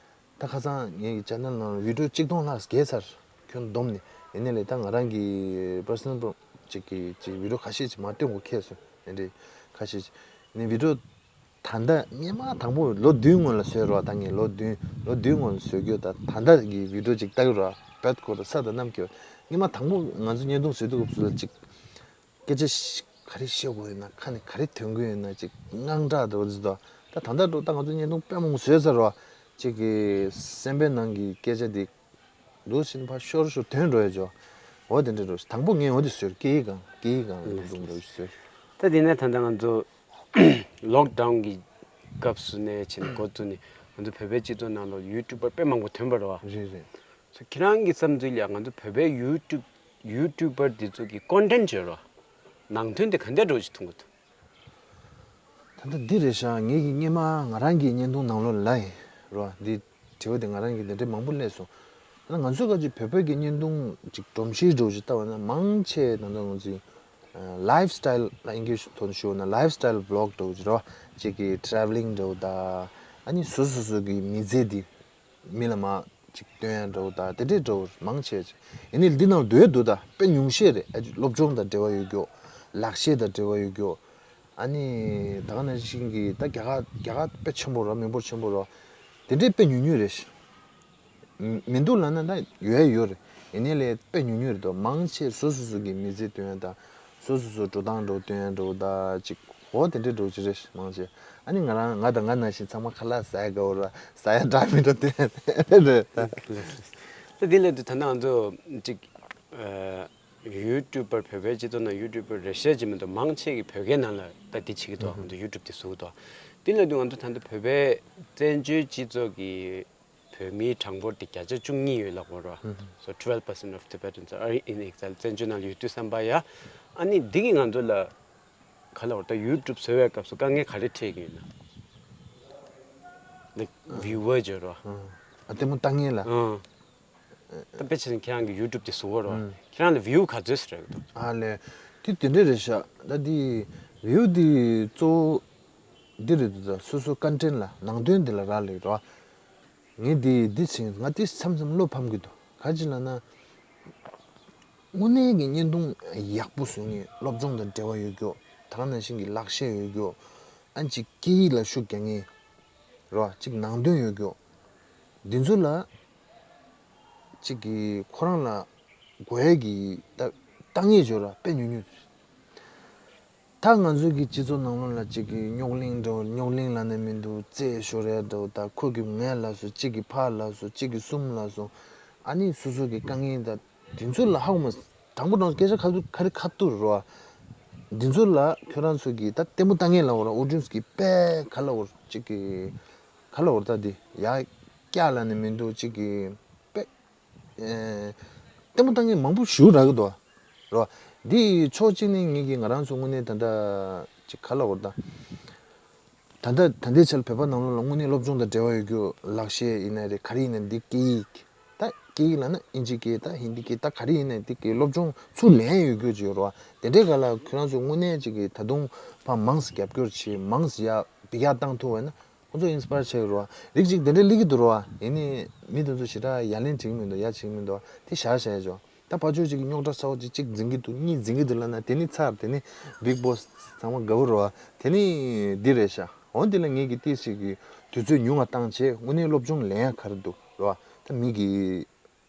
ད་ཁ་སང་ངེད་ཀྱི་ཅེ་ནལ་ནང་བི་ཌི་ཡོ་གཅིག་སྟོང་ལྷག་བརྒལ་ཚར། ཁྱོན་བསྡོམས་ནས། ཡིན་ནའི་ལས་ད་ང་རང་གི་པར་སོ་ནལ་ཅིག་གི་ཅིག་བི་ཌི་ཡོ་ཁ་ཤས་ཅིག་མར་སྟོན་དགོས་ཁེལ་སོང་། དེ་འདྲའི་ཁ་ཤས་ཅིག་ནས་བི་ཌི་ཡོ། ད་ལྟ་སྔས་མ་དང་པོ་ལོ་བདུན་སྔོན་ལ་བཟོས་རོགས། ད་ངས་ལོ་བདུན་ལོ་བདུན་སྔོན་ལ་བཟོས་རྒྱུ་ད་ད་ལྟ་གི་བི་ཌི་ཡོ་ཅིག་ལྟ་གི་རོགས། བད་ཁོ་ད་ས་དང་གནམ་སྐྱོ། སྔས་མ་དང་པོ་ང་ཚོ་བརྙན་ཐུང་བཟོས་དུས་སྐབས་སུ་ལ་ཅིག་སྐད་ཆ་ཞིག་ག་རེ་བཤད་དགོས་ཡོད་ན། ཁ་ནས་ག་རེ་ཐོན་གི་ཡོད་ན། ཅིག་དངངས་སྐྲག་འདྲ་བོ་ཅིག་འདུག་ད་ད་ལྟ་འགྲོ་ད་ང་ཚོ་བརྙན་ཐུང་དཔེ་མང་པོ་བཟོས་ཚར་རོགས། ཅིག་གི་སེམས་པའི་ནང་གི་སྐད་ཆ་དེ་འདུག་ཕྱིན་ཕར་ཤོར་ཤོར་དོན་འགྲོ་ཡ་ཅོ། འོ་དེ་འདྲ་འགྲོ། དང་པོ་ངས་འོ་དེ་བཟོས། སྐད་ཡིག་སྒང་སྐད་ཡིག་སྒང་ལ་སློབ་སྦྱོང་འདྲ་བོ་ཞིག་བཟོས། ད་དེ་ནས་ད་ལྟ་ང་ཚོ་ལོག་ཌའུན་གྱི་སྐབས་སུ་ནས་བྱས་ནས་འགོ་བཙུགས་ནས་ང་ཚོ་བོད་པའི་སྤྱི་ཚོགས་ནང་ལ་ཡུ་ཊུབ་པར་དཔེ་མང་པོ་ཐོན་པ་རེད་བ། རེད་རེད། སོ་ཁྱེད་རང་གི་བསམ་ཚུལ་ལ་ང་ཚོ་བོད་པའི་ཡུ་ཊུབ་ཡུ་ཊུབ་པར་འདི་ཚོ་གི་ཀོན་ཊེན་ཊི་བརྗོད་རོགས། ནང་དོན་དེ་ག་འདྲ་འདྲ་བོ་ཞིག་མཐོང་གི་འདུག་ད་ལྟ་འདི་རེད་ཤག་ངེད་ཀྱི་སྔས་མ་ང་རང་གི་བརྙན་ཐུང་ནང་ལོགས་ལ་ཡིན་རོ། འདི་དྲི་བ་དེ་ང་རང་གི་འདི་འདྲའི་མང་པོ་སླེབས་སོང་། ད་ང་ཚོའི་ཁ་ཅིག་བོད་པའི་གི་བརྙན་ཐུང་ཅིག་སྒྲོམ་གཞི་འདྲ་བོ་ཞིག་ལྟ་བ་ན་མང་ཆེ་ད་ལྟ་ང་ཚོའི་ལའིབ་སི་ཊལ་ལ་ཨིང་ལིཤ་ཐོག་ནས་ཞུ་བ་ན་ལའིབ་སི་ཊལ་བི་ལོག་འདྲ་བོ་ཞིག་རེད་བ། ཅིག་གི་ཊེ་རེ་ཝེ་ལིང་འདྲ་བོ་དང་། ཨ་ནི་སོ་སོ་སོ་གི་མི་ཚེ་འདི་མི་ལ་མར་ཅིག་སྟོན་ཡ་འདྲ་བོ་དང་དེ་འདྲའི་འདྲ་བོ་མང་ཆེ་ཅིག་ཡིན་ནའི་འདི་ནང་འདུས་འདུག་ད་དཔེ་ཉུང་ཤས་རེད། ཨ་ཅིག་སློབ་སྦྱོང་དང་འབྲེལ་བ་ཡོད་རྒྱུ། ལག་ཤེས་དང་འབྲེལ་བ་ཡོད་རྒྱུ། ཨ་ནི་ད་ག་ནང་བཞིན་གྱི་ད་རྒྱ་གར་རྒྱ་གར་དཔེ་ཆེན་པོ་རོ། མི་འབོར་ཆེན་པོ་རོ། དེ་འདྲའི་དཔེ་ཉུང་ཉུང་རེད། མི་མི་འདུག་ལབ་ན་ད་ཡོད་ཡོད་རེད། ཡིན་ནའི་ལས་དཔེ་ཉུང་ཉུང་རེད་དོ། མང་ཆེ་སོ་སོ་སོ་གི་མི་ཚེ་སྟོན་ཡ་དང་སོ་སོ་སོ་འགྲོ་སྟངས་འདྲ་བོ་སྟོན་ཡ་འདྲ་བོ་དང་ཅིག་འོ་དེ་འདྲའི་འདྲ་བོ་ཅིག་རེད་མང་ཆེ། ཨ་ནི་ང་རང་ང་དང་ང་ནང་བཞིན་ཚང་མ་ཁ་ལག་ཟ་ཡ་དགའ་བོ་ར་ཟ་ཡ་འདྲ་མི་འདྲ་སྟོན་ཡ་དེ་རེད་ད། ད་འདི་ལས་དུ་ད་ནང་ཚོ་ཅིག་ཡུ་ཊུབ་པར་བོད་པའི་སྤྱི་ཚོགས་ནང་ཡུ་ཊུབ་པར་རེ་ཤེ་ཅིག་མི་འདུག་མང་ཆེ་གི་བོད་སྐད་ནང་ལ་ད་འདི་བྱེད་ཀྱི་འདུག་ང་ཚོ་ཡུ་ཊུབ་དེ་བཟོ་གི་འདུག་འདི་ལས་དུ་ང་ཚོ་ད་ལྟ་བོད་པའི་བཙན་བྱོལ་སྤྱི་ཚོགས་ཀྱི་བོད་མིའི་གྲངས་འབོར་དེ་བརྒྱ་ཆ་བཅུ་གཉིས་ཡོད་ལབ་དགོས་རེད་བ། So twelve percent of Tibetans are in exile. བཙན་བྱོལ་ནང་ལ་ཡོད་དུས་ཙམ་པ་ཡ། ཨ་ནི་འདི་གིས་ང་ཚོ་ལ་ག་ལབ་དགོས་རེད། ད་ཡུ་ཊུབ་བཟོ་བའི་སྐབས་སུ་དཀའ་ངལ་ག་རེ་འཕྲད་ཀྱི་ཡོད་ན། Like viewer བརྗོད་རོགས། ཨ་ལྟད་མོ་ལྟ་མཁན་ལ། ཨང་། ད་དཔེ་བྱས་ན་ཁྱེད་རང་གི་ཡུ་ཊུབ་དེ་བཟོ་གི་རེད་བ། ཁྱེད་རང་ལ་བིའུ་ག་ཚོད་ཟེར་རེད་འདུག་ཨ་ལས། དེ་དེ་འདྲ་རེད་ཤག་ད་དེ་བིའུ་དེ་གཙོ་བོ་འདི་རེད་འདུག་ད་སོ་སོ་ཀོན་ཊེན་ཊི་ལ་ནང་དོན་དེ་ལ་རག་ལས་རེད་བ། ངས་འདི་འདི་བྱས་ང་དེ་མཚམས་མཚམས་བློ་ཕམ་གི་འདུག་ག་ཅི་ལབ་ན། དངོས་གནས་ཀྱི་བརྙན་ཐུང་ཡག་པོ་བཟོ་མཁན་སློབ་སྦྱོང་དང་འབྲེལ་བ་ཡོད་རྒྱུ། ད་ག་ནང་བཞིན་གྱི་ལག་ཤེས་ཡོད་རྒྱུ། ཨ་ཅིག་སྐད་ཡིག་ལ་ཤུགས་རྒྱག་མཁན་རེད་བ། ཅིག་ནང་དོན་ཡོད་རྒྱུ། འདི་ཚོ་ལ་ཅིག་གི་ཁོ་རང་ལ་དགོས་ཡས་ཀྱི་ད་ལྟ་ངེས་སྦྱོར་ར་དཔེ་ཉུང་ཉུང་། ད་ང་ཚོ་གི་སྤྱི་ཚོགས་ནང་ལོགས་ལ་ཅིག་གི་རྙོག་གླེང་འདྲ་བོ་རྙོག་གླེང་ལབ་ན་མི་འདུག་རྩེད་ཤོར་ཡ་འདྲ་བོ་ད་ཁོ་གི་ངས་ལབ་སོང་། གཅིག་གི་ཕར་ལབ་སོང་། གཅིག་གི་གསུམ་ལབ་སོང་། ཨ་ནི་སོ་སོ་གི་དཀའ་ངལ་ད་དེ་ཚོ་ལ་ཧ་གོ་མ་དྲང་པོ་དྲང་སྐད་ཆ་ཁ་ཐུག་ཁ་རི་ཁ་ཐུག་རེད་བ། འདི་ཚོ་ལ་ཁྱོད་རང་ཚོ་གི་ད་ལྟད་མོ་ལྟ་མཁན་ལབ་དགོས་ར། ཨོ་ཌི་ཡེན་སི་གི་དཔེ་ག་ལབ་དགོས་ར། གཅིག་གི་ག་ལབ་དགོས་ར། ད་དེ་ཡ་སྐྱག་ལབ་ན་མི་འདུག་གཅིག་གི་དཔེ་ཨེ་ལྟད་མོ་ལྟ་མཁན་མང་པོ་ཞིག་རག་གི་འདུག་རེད་བ། འདི་ཕྱོགས་གཅིག་ནས་ངེད་ཀྱིས་ང་རང་ཚོ་དངོས་གནས་ད་ལྟ་ཅིག་ག་ལབ་དགོས་ར། ད་ད་ལྟ་ད་ལྟའི་ཆར་བོད་པ་ནང་ལོགས་ལ་དངོས་གནས་སློབ་སྦྱོང་དང་འབྲེལ་བ་ཡོད་རྒྱུ། ལག་ཤེས་ཡིན་ན་རེད། ག་རེ་ཡིན་ན་འདི་སྐད་ཡིག་ད་སྐད་ཡིག་ལབ་ན་ཨིན་ཇི་སྐད་ད་ཧིན་དི་སྐད་ད་ག་རེ་ཡིན་ན་འདི་སྐད་སློབ་སྦྱོང་ཚུར་ལེན་ཡོད་རྒྱུ་ཅིག་ཡོད་རེད་བ། དེ་འདྲའི་སྒང་ལ་ཁྱོད་རང་ཚོས་དངོས་གནས་ཅིག་གིས་ད་དུང་ཕར་མང་ཙམ་རྒྱབ་སྐྱོར་བྱེད། མང་ཙམ་ཡར་འབུད་རྒྱག་བཏང་ཐུབ་པ་ཡིན་ན། ཁོང་ཚོ་ཨིན་སི་པ་ཡར་བྱེད་ཀྱི་རེད་བ། རིགས་གཅིག་དེ་འདྲའི་སླེབས་ཀྱི་འདུག་རེད་བ། ཡིན་ནའི་མི་དེ་ཚོ་ཞེ་དྲག་ཡ་ལན་འགྲིག་མི་འདུག་ཡ་བྱེད་ཀྱི་མི་འདུག་དེ་བཞག་བཞག་ཡ་ཅོ། ད་ཕར་ཕྱོགས་གཅིག་གིས་རྙོག་དྲ་ཚ་བོ་གཅིག་གཅིག་འཛིན་གྱི་འདུག་གཉིས་འཛིན་གྱི་འདུག་ལབ་ན་དེ་ནི་ཚར། དེ་ནི་བིག་བོ་སི་ཚང་མ་དགའ་བོ་རེད་བ། དེ་ནི་འདི་རེད་ཤག་འོ་འདི་ལ་ངེད་ཀྱིས་ཏོག་ཙམ་གྱི་དུས་ཚོད་ཉུང་བ་བཏང་བྱས་དངོས་གནས་སློབ་སྦྱོང་ལེན་ཡ་ག་རེ་འདུག་རེད་བ། ད་མི་གི་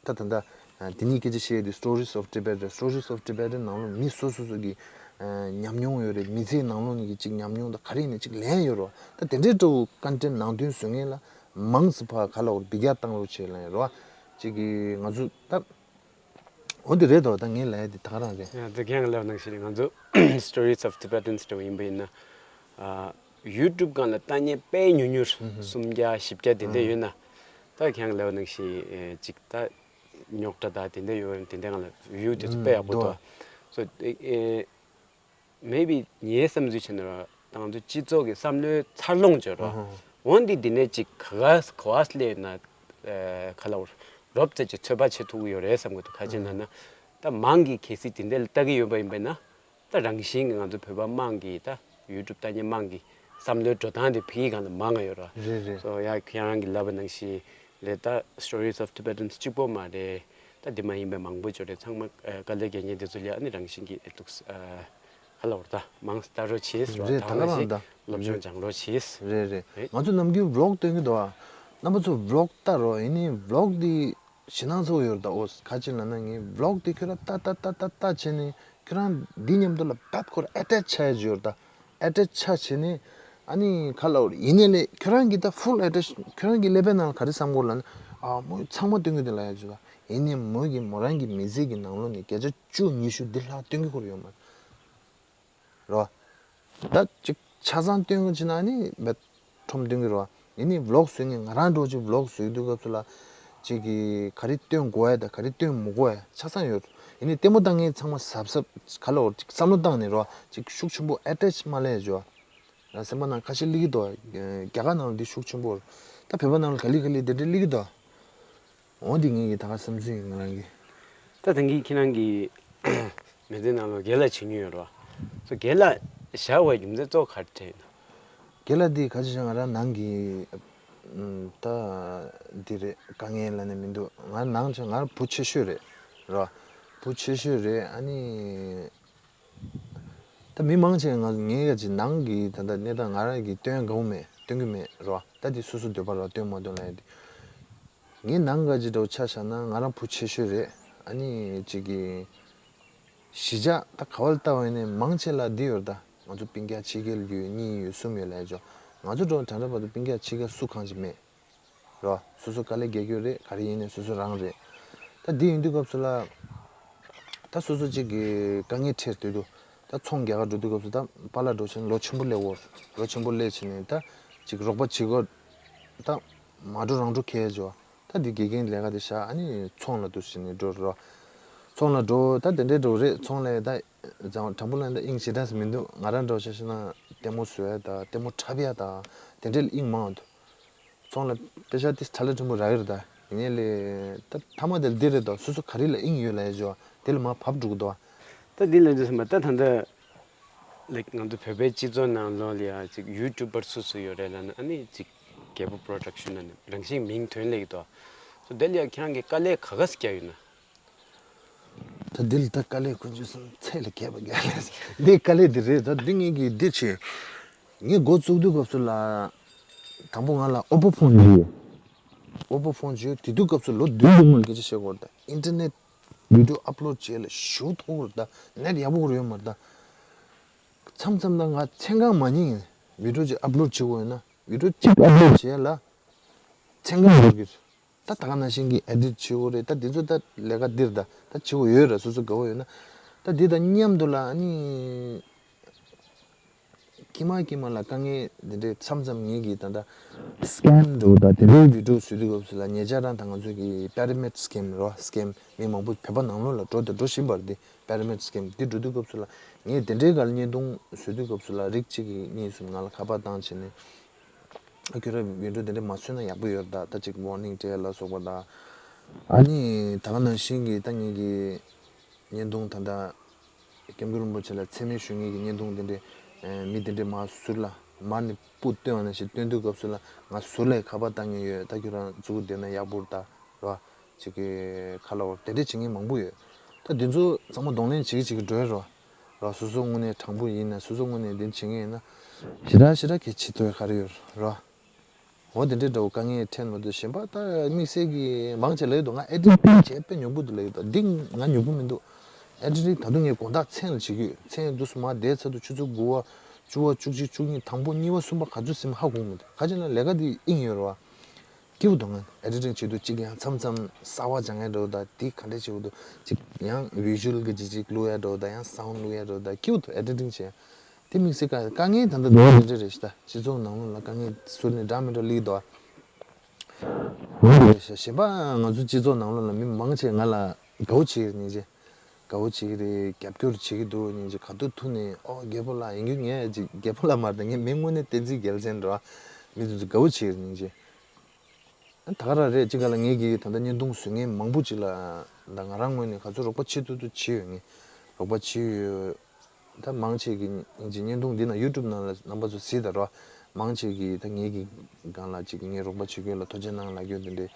ད་ད་ད་འདི་ཉིད་སྐད་ཆ་བཤད་དེ་Stories of Tibet Stories of Tibetan ནང་ལོགས་མི་སོ་སོ་སོ་གི་ཉམས་མྱོང་ཡོད་རེད། མི་ཚེའི་ནང་ལོགས་ནས་ཀྱི་ཅིག་ཉམས་མྱོང་དང་ག་རེ་ཡིན་ནའི་ཅིག་ལེན་ཡ་ཡོད་རེད་བ། ད་དེ་འདྲའི་འདྲ་བོ་ཀོན་ཊེན་ནང་དོན་བཟོ་མཁན་ལ་མང་ཙམ་ཕར་ག་ལ་བར་འབུལ་རྒྱག་བཏང་རོགས་བྱེད་ལ་ཡ་རེད་བ། ཅིག་གི་ང་ཚོ་ད། འོ་འདི་རེད་དོ། ད་ངས་ལབ་ཡ་འདི་ད་ག་རང་རེད། ཡ་ད་ཁྱེད་རང་ལབ་ནང་བཞིན་ང་ཚོ་Stories of Tibetans འདྲ་བོ་ཡིན་པ་ཡིན་ན། ཨ། YouTube སྒང་ལ་ལྟ་མཁན་དཔེ་ཉུང་ཉུང་། ཨུ་ཧུ། སུམ་བརྒྱ་བཞི་བརྒྱ་དེ་འདྲ་ཨུ་ཡོད་ན། ད་ཁྱེད་རང་ལབ་ནང་བཞིན་ཨེ་ཅིག་ད་རྙོག་དྲ་ད་དེ་འདྲ་ཡོད་དེ་འདྲ་སྒང་ལ་ཝིའུ་དེ་ཚོ་དཔེ་ཡག་པོ་འདུག་འདུག་སོ་ཨེ་ཨེ། Maybe ངའི་བསམ་ཚུལ་བྱས་ན་ར་ང་ཚོ་སྤྱི་ཚོགས་ཀྱི་བསམ་བློའི་འཚར་ལོངས་བརྗོད་རོགས། ཨ་ཧ། འོན་ཏེ་འདི་ནས་ཅིག་ག་ག་ག་བ་སླེབས་ན་ཨ་ག་ལ་བར་རོབ་ཙམ་ཅིག་ཚོད་དཔག་བྱེད་ཐུབ་ཀྱི་ཡོད་རེད་བསམ་གྱི་འདུག་ག་ཅི་ན་ན་ད་མང་གི་གལ་སྲིད་དེ་འདྲ་ལ་ལྟ་གི་ཡོད་པ་ཡིན་པས་ན་ད་རང་བཞིན་གྱི་ང་ཚོ་བོད་པ་མང་གི་ད་YouTube ལྟ་མཁན་མང་གི་བསམ་བློའི་འགྲོ་སྟངས་དེ་བོད་ཡིག་སྒང་ལ་མང་ང་ཡོད་ར། རེད་རེད། སོ་ཡ་ཁྱེད་རང་གི་ལབ་པ་ནང་བཞིན་ལས་ད་Stories of Tibetans གཅིག་པོ་མ་རེད། ད་དེ་མ་ཡིན་པའི་མང་པོ་ཅིག་རེད། ཚང་མ་ཨ་དཀའ་ལས་རྒྱག་མཁན་དེ་ཚོ་ལ་ཨ་ནི་རང་བཞིན་གྱིས་ཨེ་འདུག་ཨ་ག་ལ་བར་ད་མང་ལྟ་རོགས་བྱེད་ཟེར་བ་རེད། ད་ད་ག་ག་ལ་ཞིག་རང་ད་སློབ་སྦྱོང་སྦྱང་རོགས་བྱེད། རེད་རེད། རེད། ང་ཚོ་ནམ་རྒྱུན་ཝི་ལོག་སྟོན་གྱི་འདུག་ཨ། རྣམ་པ་ཚོ་ཝི་ལོག་ལྟ་རོགས། ཡིན་ནའི་ཝི་ལོག་འདི་ཞེད་སྣང་ཚ་པོ་ཡོད་རེད་ད། འོ་ག་ཅི་ལབ་ན་ངས་ཝི་ལོག་འདི་ཁྱོད་རང་ལྟ་ལྟ་ལྟ་ལྟ་ལྟ་བྱས་ནས་ཁྱོད་རང་འདི་མཉམ་དུ་ལ་བབ་ཁོ་རང་ཨེ་ཊེཆ་ཆགས་ཡ་ཅིག་ཡོད་རེད་ད། ཨེ་ཊེཆ་ཆགས་བྱས་ནས་ཨ་ནི་ག་ལབ་དགོས་རེད། ཡིན་ནའི་ལས་ཁྱོད་རང་གིས་ད་ཕུལ་ཨེ་ཊེཆ་ཁྱོད་རང་གི་ཀླད་པའི་ནང་ལ་ག་རེ་བསམ་གྱི་ཡོད་ལབ་ན། ཨ་མོས་ཚང་མ་སྟོན་གྱི་འདུག་ལབ་ཡ་ཅིག་ད། ཡིན་ནའི་མོས་ཀྱིས་མོ་རང་གི་མི་ཚེ་གི་ནང་ལོགས་ནས་བརྒྱ་ཆ་བཅུ་ཉི་ཤུ་འདི་ལྷག་སྟོན་གྱི་ཁོ་རང་ཡོད་མ་རེད། རོ། ད་ཅིག་ཆ་ཚང་སྟོན་གྱི་ཕྱིན་ན་ནི་བེད་ཁྲོམ་སྟོན་གྱི་རོ། ཡིན་ནའི་ཝི་ལོག་བཟོ་མཁན་ང་རང་འདྲ་བོ་ཅིག་ཝི་ལོག་བཟོ་དུས་སྐབས་སུ་ལ་ཅིག་གི་ག་རེ་སྟོན་དགོས་ཡ་དང་ག་རེ་སྟོན་མི་དགོས་ཡ་ཆ་ཚང་ཡོད། ཡིན་ནའི་ལྟད་མོ་ལྟ་མཁན་ཚང་མ་གཟབ་གཟབ་ག་ལ་འོ་ཅིག་བསམ་བློ་བཏང་ནས་རོ་ཅིག་ཤུགས་ཆེན་པོ་ཨེ་ཊེཆ་མ་ལས་ཅོ། ང་སེམས་པ་ནང་ཁ་ཤས་སླེབས་ཀྱི་འདུག་རྒྱ་གར་ནང་ལ་འདི་ཤུགས་ཆེན་པོ་རེད། ད་བོད་པ་ནང་ལ་ག་ལེ་ག་ལེ་དེ་འདྲ་སླེབས་ཀྱི་འདུག་འོ་འདི་ངེད་ཀྱི་ད་ག་བསམ་ཚུལ་ཡིན་ང་རང་གི། ད་ད་གིན་ཁྱེད་རང་གི་མི་ཚེ་ནང་ལ་རྒན་ལགས་བྱེད་མྱོང་ཡོད་རེད་བ། སོ་རྒན་ལགས་བཞག་པའི་རྒྱུ་མཚན་གཙོ་བོ་ག་རེ་རེད་ན། རྒན་ལགས་འདི་ག་ཅི་བྱས་ང་རང་ནང་གི་ད་འདི་རེད། དཀའ་ངལ་ལབ་ནས་མི་འདུག་ང་ནང་ཆེ་ང་བུ་ཆེ་ཤོས་རེད། རེད་བ། བུ་ཆེ་ཤོས་རེད། ཨ་ནི། ད་མི་མང་ཆེ་ང་ངའི་ཡ་ཅིག་ནང་གི་ད་ལྟ་གནས་སྟངས་ང་རང་གིས་སྟོན་དགོས་མེད་སྟོན་གྱི་མེད་རོ། ད་འདི་སོ་སོ་འདོད་པ་རོ་སྟོན་མ་སྟོན་ལ་ཡ་འདི། ངའི་ནང་ག་ཅིག་འདྲ་བོ་ཆ་བཞག་ན་ང་རང་བུ་ཆེ་ཤོས་རེད། ཨ་ནི་ཅིག་གི་གཞིས་ཆགས་ད་ག་བ་ལ་ལྟ་བ་ཡིན་ནའི་མང་ཆེ་ལ་འདི་ཡོད་རེད་ད། ང་ཚོ་སྤུན་ཀྱག་ཕྱི་རྒྱལ་ཡོད་གཉིས་ཡོད་གསུམ་ཡོད་ལ་ཡ་ཅོ། ང་ཚོ་འགྲོ་ད་ལྟ་བར་དུ་སྤུན་ཀྱག་ཕྱི་རྒྱལ་སུ་གང་ཅིག་མེད། རོ། སོ་སོ་དཀའ་ལས་རྒྱག་གི་ཡོད་རེད། ག་རེ་ཡིན་ནའི་སོ་སོ་རང་རེད། ད་འདི་ཡིན་དུས་སྐབས་སུ་ལ། ད་སོ་སོ་གཅིག་གི་དཀའ་ངལ་འཕྲད་དུས་དུ། ད་ཚོང་རྒྱག་ག་འགྲོ་དུས་སྐབས་སུ་ད་པཱ་ལགས་འགྲོ་ཕྱིན་ལོ་ཆེན་པོ་སླེབས་འོ། ལོ་ཆེན་པོ་སླེབས་ཕྱིན་ནས་ད་ཅིག་རོགས་པ་བྱེད་དགོས། ད་མ་འགྲོ་རང་འགྲོ་ཁེལ་འཇོ། ད་འདི་དགེ་རྒན་ལས་ཀ་དེ་བཞག་ཨ་ནི་ཚོང་ལ་འདུག་ཟེར་ནས་འགྲོ་རོ། ཚོང་ལ་འགྲོ་ད་དེ་འདྲའི་འགྲོ་རེད། ཚོང་ལ་ད་ཙང་དྲང་པོ་ལ་ད་དབྱིངས་ཞེ་དྲག་མི་འདུག་ང་རང་འགྲོ་ཆ་ཤེ་ན་ལྟད་མོ་བཟོ་ཡ་ད་ལྟད་མོ་འཁྲབ་ཡ་ད་དེ་འདྲའི་དབྱིངས་མང་འདུག་ཚོང་ལ་པེ་ཤ་ཏིས་ཁྲ་ལ་ཕྲན་བུ་རག་གི་རེད་ད། ཡིན་ནའི་ལས་ད་ཐ་མ་དེར་འདི་རེད་དོ། སོ་སོ་ག་རེ་ལ་དབྱིངས་ཡོད་ལ་ཡ་ཇོ་དེ་ལ་མ་བབ་འགྲོ་གི་དོ། ད་འདི་ལ་འདི་སེམས་པ་ད་ད་ད་ལེགས་ང་ཚོ་བོད་པའི་སྤྱི་ཚོགས་ནང་ལོགས་ལ་ཡ་ཅིག་ཡུ་ཊུབ་པར་སུ་སུ་ཡོད་རེད་ལ་ན་ཨ་ནི་ཅིག་རྒྱལ་པོ་པོ་རོ་ཌག་ཤན་ན་ནི་རང་བཞིན་མིང་ཐོན་ལེགས་དོ། སོ་དེ་ལ་ཡ་ཁྱེད་རང་གི་དཀའ་ལས་ག་ག་སེ་བརྒྱབ་ཡོད་ན། ད་འདི་ལ་ད་དཀའ་ལས་ཀུན་སྤྱོད་སོང་ཚད་ལས་བརྒལ་བ་རྒྱག་ལས་འདི་དཀའ་ལས་འདི་རེད། ད་འདི་ངེད་ཀྱིས་འདི་བྱས། ངས་འགོ་བཙུགས་དུས་སྐབས་སུ་ལ། དང་པོ་ང་ལ་ཨོ་པོ་ཕོན་ཅིག་ཡོད། ཨོ་པོ་ཕོན་ཅིག་ཡོད། དེ་དུས་སྐབས་སུ་ལོ་བདུན་འདུག་མོད་སྐད་ཆ་བཤད་དགོས་རེད་ད། ཨིན་ཊར་ནེཊ་བི་ཌིའོ་ཨབ་ལོཌ་བྱས་ལ་ཞུ་ཐུབ་ཀྱི་རེད་ད། ནེཊ་ཡག་པོ་ཡོད་མ་རེད་ད། མཚམས་མཚམས་ད་ང་མཚན་གང་མ་ཉིན་བི་ཌིའོ་ཅིག་ཨབ་ལོཌ་བྱེད་དགོས་ཡོད་ན་བི་ཌིའོ་གཅིག་ཨབ་ལོཌ་བྱས་ལ་མཚན་གང་འགོར་གྱི་རེད། ད་ད་ག་ནང་བཞིན་གྱི་ཨེ་ཌིཊ་བྱེད་དགོས་རེད། ད་འདི་ཚོ་ད་ལས་ཀ་འདིར་ད་ད་བྱེད་དགོས་ཡོད་ར། སོ་སོ་དགའ་བོ་ཡོད་ན་ད་འདི་དང་མཉམ་དུ་ལ་ཨ་ནི་ཀྱི་མ་ཀྱི་མ་ལ་དཀའ་ངལ་འདི་འདྲའི་མཚམས་མཚམས་ངེད་ཀྱིས་ད་ད་སི་ཀེམ་འགྲོ་ད་དེ་འདྲའི་བི་ཌིའོ་བཟོས་དུས་སྐབས་སུ་ལ་ཉེ་ཆར་རང་ད་ང་ཚོ་གི་པེ་ར་མིཌ་སི་ཀེམ་ར་སི་ཀེམ་མི་མང་པོ་བོད་པ་ནང་ལོགས་ལ་འགྲོ་ད་འགྲོ་བཞིན་པ་རེད། དེ་པེ་ར་མིཌ་སི་ཀེམ་འདི་འགྲོ་དུས་སྐབས་སུ་ལ་ངས་དེ་འདྲའི་སྒང་ལ་བརྙན་ཐུང་བཟོས་དུས་སྐབས་སུ་ལ་རིགས་གཅིག་གིས་གཉིས་གསུམ་ང་ལ་ཁ་པར་བཏང་བྱས་ནས། ཨ་ཁྱོད་རང་བི་ཌིའོ་དེ་འདྲ་མ་བཟོས་ན་ཡག་པོ་ཡོད་རེད་ད། ད་ཅིག་ཝར་ནིང་སྤྲད་ལ་སོགས་པ་དང་། ཨ་ནི་ད་ག་ནང་བཞིན་གྱི་ད་ངེད་ཀྱི་བརྙན་ཐུང་ད་ལྟ་སྐྱབས་མགོན་རིན་པོ་ཆེ་ལ་མཚན་སྨད་ཞུ་མཁན་གྱི་བརྙན་ཐུང་དེ་འདྲ་མི་དེ་འདྲ་མར་ཟུར་ལ་མར་ནས་སྤུ་སྟོན་པ་ནང་བཞིན་སྟོན་དུས་སྐབས་སུ་ལ་ང་ཟུར་ལ་ཁ་པར་བཏང་མཁན་ཡོད། ད་ཁྱོད་རང་མཛུབ་གུ་བསྡད་ན་ཡག་པོ་རེད་ད། རེད་བ། ཅིག་གི་ཁ་ལ་བར་དེ་འདྲ་བྱེད་མཁན་མང་པོ་ཡོད། ད་འདི་ཚོ་ཚང་མ་གདོང་ལེན་བྱེད་ཀྱི་བྱེད་ཀྱི་འགྲོ་ཡ་རེད་བ། ར། སོ་སོ་དངོས་གནས་དྲང་པོ་ཡིན་ན། སོ་སོ་དངོས་གནས་འདི་བྱེད་མཁན་ཡིན་ན། ཞེ་དྲག་ཞེ་དྲག་གི་བྱེད་ཐུབ་ཡ་ག་རེ་ཡོད་ར། འོ་དེ་འདྲའི་འདྲ་བོ་དཀའ་ངལ་འཕྲད་མ་གཏོགས། གཞན་པ་ད་དམིགས་བསལ་གྱི་མང་ཆེ་ལབ་ཡོད་དོ། ང་ཨེ་ཌི་ཊིང་བྱས་དཔེ་ཉོབ་པོ་འདུག་ལབ་ཡོད་དོ། འདི་ང་ཉོབ་པོ་མི་འདུག་ཨེ་ཌི་ཊིང་ད་དུང་ངས་དགོང་དག་མཚན་ལ་བྱེད་ཀྱི་ཡོད། མཚན་དུས་སུ་མ་བསྡད་ཚར་དུས་ཆུ་ཚོད་དགུ་པ། བཅུ་པ། བཅུ་གཅིག་བཅུ་གཉིས། དང་པོ་གཉིས་པ་གསུམ་པ་ག་ཚོད་ཟིན་ཧ་གོ་གི་མི་འདུག་ག་ཅི་ན་ལས་ཀ་འདི་དབྱིངས་ཡོད་རེད་བ། སྐྱིད་པོ་འདུག་ང་ཨེ་ཌི་ཊིང་བྱེད་དུས་གཅིག་ཡང་མཚམས་མཚམས་གསར་པ་སྦྱང་ཡ་འདྲ་བོ་དང་། དེ་ག་འདྲས་བྱེད་དགོས་འདུག་གཅིག་ཡང་བི་ཞུ་ཨལ་གྱི་གཅིག་གཅིག་བླུག་ཡ་འདྲ་བོ་དང་། ཡང་སའུན་ཌི་བླུག་ཡ་འདྲ་བོ་དང་། སྐྱིད་པོ་འདུག་ཨེ་ཌི་ཊིང་བྱེད་ཡ། དེ་དམིགས་བསལ་དཀའ་དཀའ་ངལ་ད་ལྟ་འདུག་འདི་འདྲ་རེད་ཤག་ད་སྤྱི་ཚོགས་ནང་ལོགས་ལ་དཀའ་ངལ་ཟུར་ནས་འདྲ་མི་འདྲ་སླེབས་འདུག་འོ་དེ་རེད་ཤག་གཞན་པ་ང་ཚོ་སྤྱི་ཚོགས་ནང་ལོགས་ལ་མི་མང་ཆེ་ང་ལ་དགའ་བོ་བྱེད་ཀྱི་རེད། སྙིང་རྗེ། དགའ་བོ་བྱེད་ཀྱི་རེད། རྒྱབ་སྐྱོར་བྱེད་ཀྱི་འདུག་སྙིང་རྗེ། ག་དུས་ཐུག་ནས་ཨོ་རྒད་པོ་ལགས། ཡིན་རྒྱུ་ངས་ཅིག་རྒད་པོ་ལགས་མ་རེད་ད། ངས་མི་དངོས་གནས་བསྟན་འཛིན་རྒྱལ་མཚན་འགྲོ་བ། མི་དེ་ཚོ་དགའ་བོ་བྱེད་ཀྱི་རེད། སྙིང་རྗེ། ད་ག་རང་རེད། ཅིག་ག་ལ་ངེད་ཀྱིས་ད་ལྟ་བརྙན་ཐུང་བཟོ་མཁན་མང་པོ་ཅིག་ལ་ད་ང་རང་ངོས་ནས་ག་ཚོད་རོགས་པ་བྱེད་ཐུབ་ཐུབ་བྱས་ཡོད། ངས་རོགས་པ་བྱས་ཡོད། ད་མང་ཆེ་གིས་ཅིག་བརྙན་ཐུང་འདི་ནང་ཡུ་ཊུབ་ནང་ལ་རྣམ་པ་ཚོ་གཟིགས་དང་རོ། མང་ཆེ་གིས་ད་ངེད་ཀྱི་སྒང་ལ་ཅིག་ངས་རོགས་པ་བྱེད་རྒྱུ་ལ་ཐུགས་རྗེ་གནང་ལབ་རྒྱུ་དེ་འདྲས་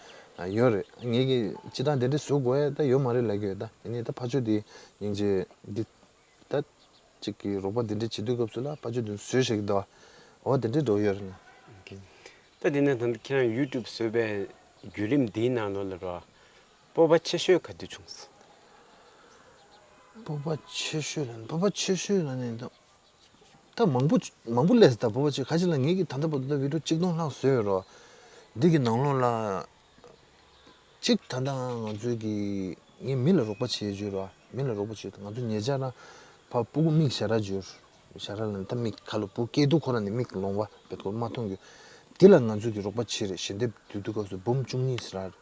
ཡོད་རེད། ངེད་ཀྱིས་སྤྱིར་བཏང་དེ་འདྲས་བཟོ་དགོས་ཡ་ད་ཡོད་མ་རེད་ལབ་ཀྱི་ཡོད། ད་ཡིན་ནའི་ད་ཕར་ཕྱོགས་དེ་སྙིང་རྗེ་འདི། ད་ཅིག་གི་རོགས་པ་འདི་འདྲ་བྱེད་དུས་སྐབས་སུ་ལ་ཕར་ཕྱོགས་དེ་བཟོས་བཞག་གི་འདུག་འོ་དེ་འདྲའི་འགྲོ་ཡོད་རེད་ན། ད་དེ་ནས་ད་ཁྱེད་རང་ཡུ་ཊུབ་བཟོས་པའི་བརྒྱུད་རིམ་འདིའི་ནང་ལོགས་ལ་རོ། སྤོབས་པ་ཆེ་ཤོས་ག་དུས་བྱུང་སོང་། སྤོབས་པ་ཆེ་ཤོས་ལ་སྤོབས་པ་ཆེ་ཤོས་ལ་ནི་ད་ད་མང་པོ་མང་པོ་སླེབས་སོང་། ད་སྤོབས་པ་ཆེ་ག་ཅི་ལ་ངེད་ཀྱིས་ད་ལྟ་བར་དུ་ད་བི་ཌིའོ་གཅིག་སྟོང་ལྷག་བཟོས་ཡོད་རོ། འདི་གི་ནང་ལོགས་ལ། གཅིག་ད་ལྟ་ང་ཚོའི་གི་ངས་མི་ལ་རོགས་པ་བྱེད་བརྗོད་ར། མི་ལ་རོགས་པ་བྱེད། ང་ཚོ་ཉེ་ཆར་རང་ཕར་སྤུ་གུ་མིག་ཞར་བ་བརྗོད། ཞར་བ་ལ་ད་མིག་ཁ་ལོ་སྤུ་གུ་སྐྱེས་དུས་ཁོ་རང་ནས་མིག་ལོང་བ་བེད་ཁོ་མ་མཐོང་རྒྱུ། དེ་ལ་ང་ཚོའི་གི་རོགས་པ་བྱེད་རེད། ཞལ་འདེབས་བསྡུ་དུས་སྐབས་སུ་འབུམ་བཅུ་གཉིས་ཟེར་ར།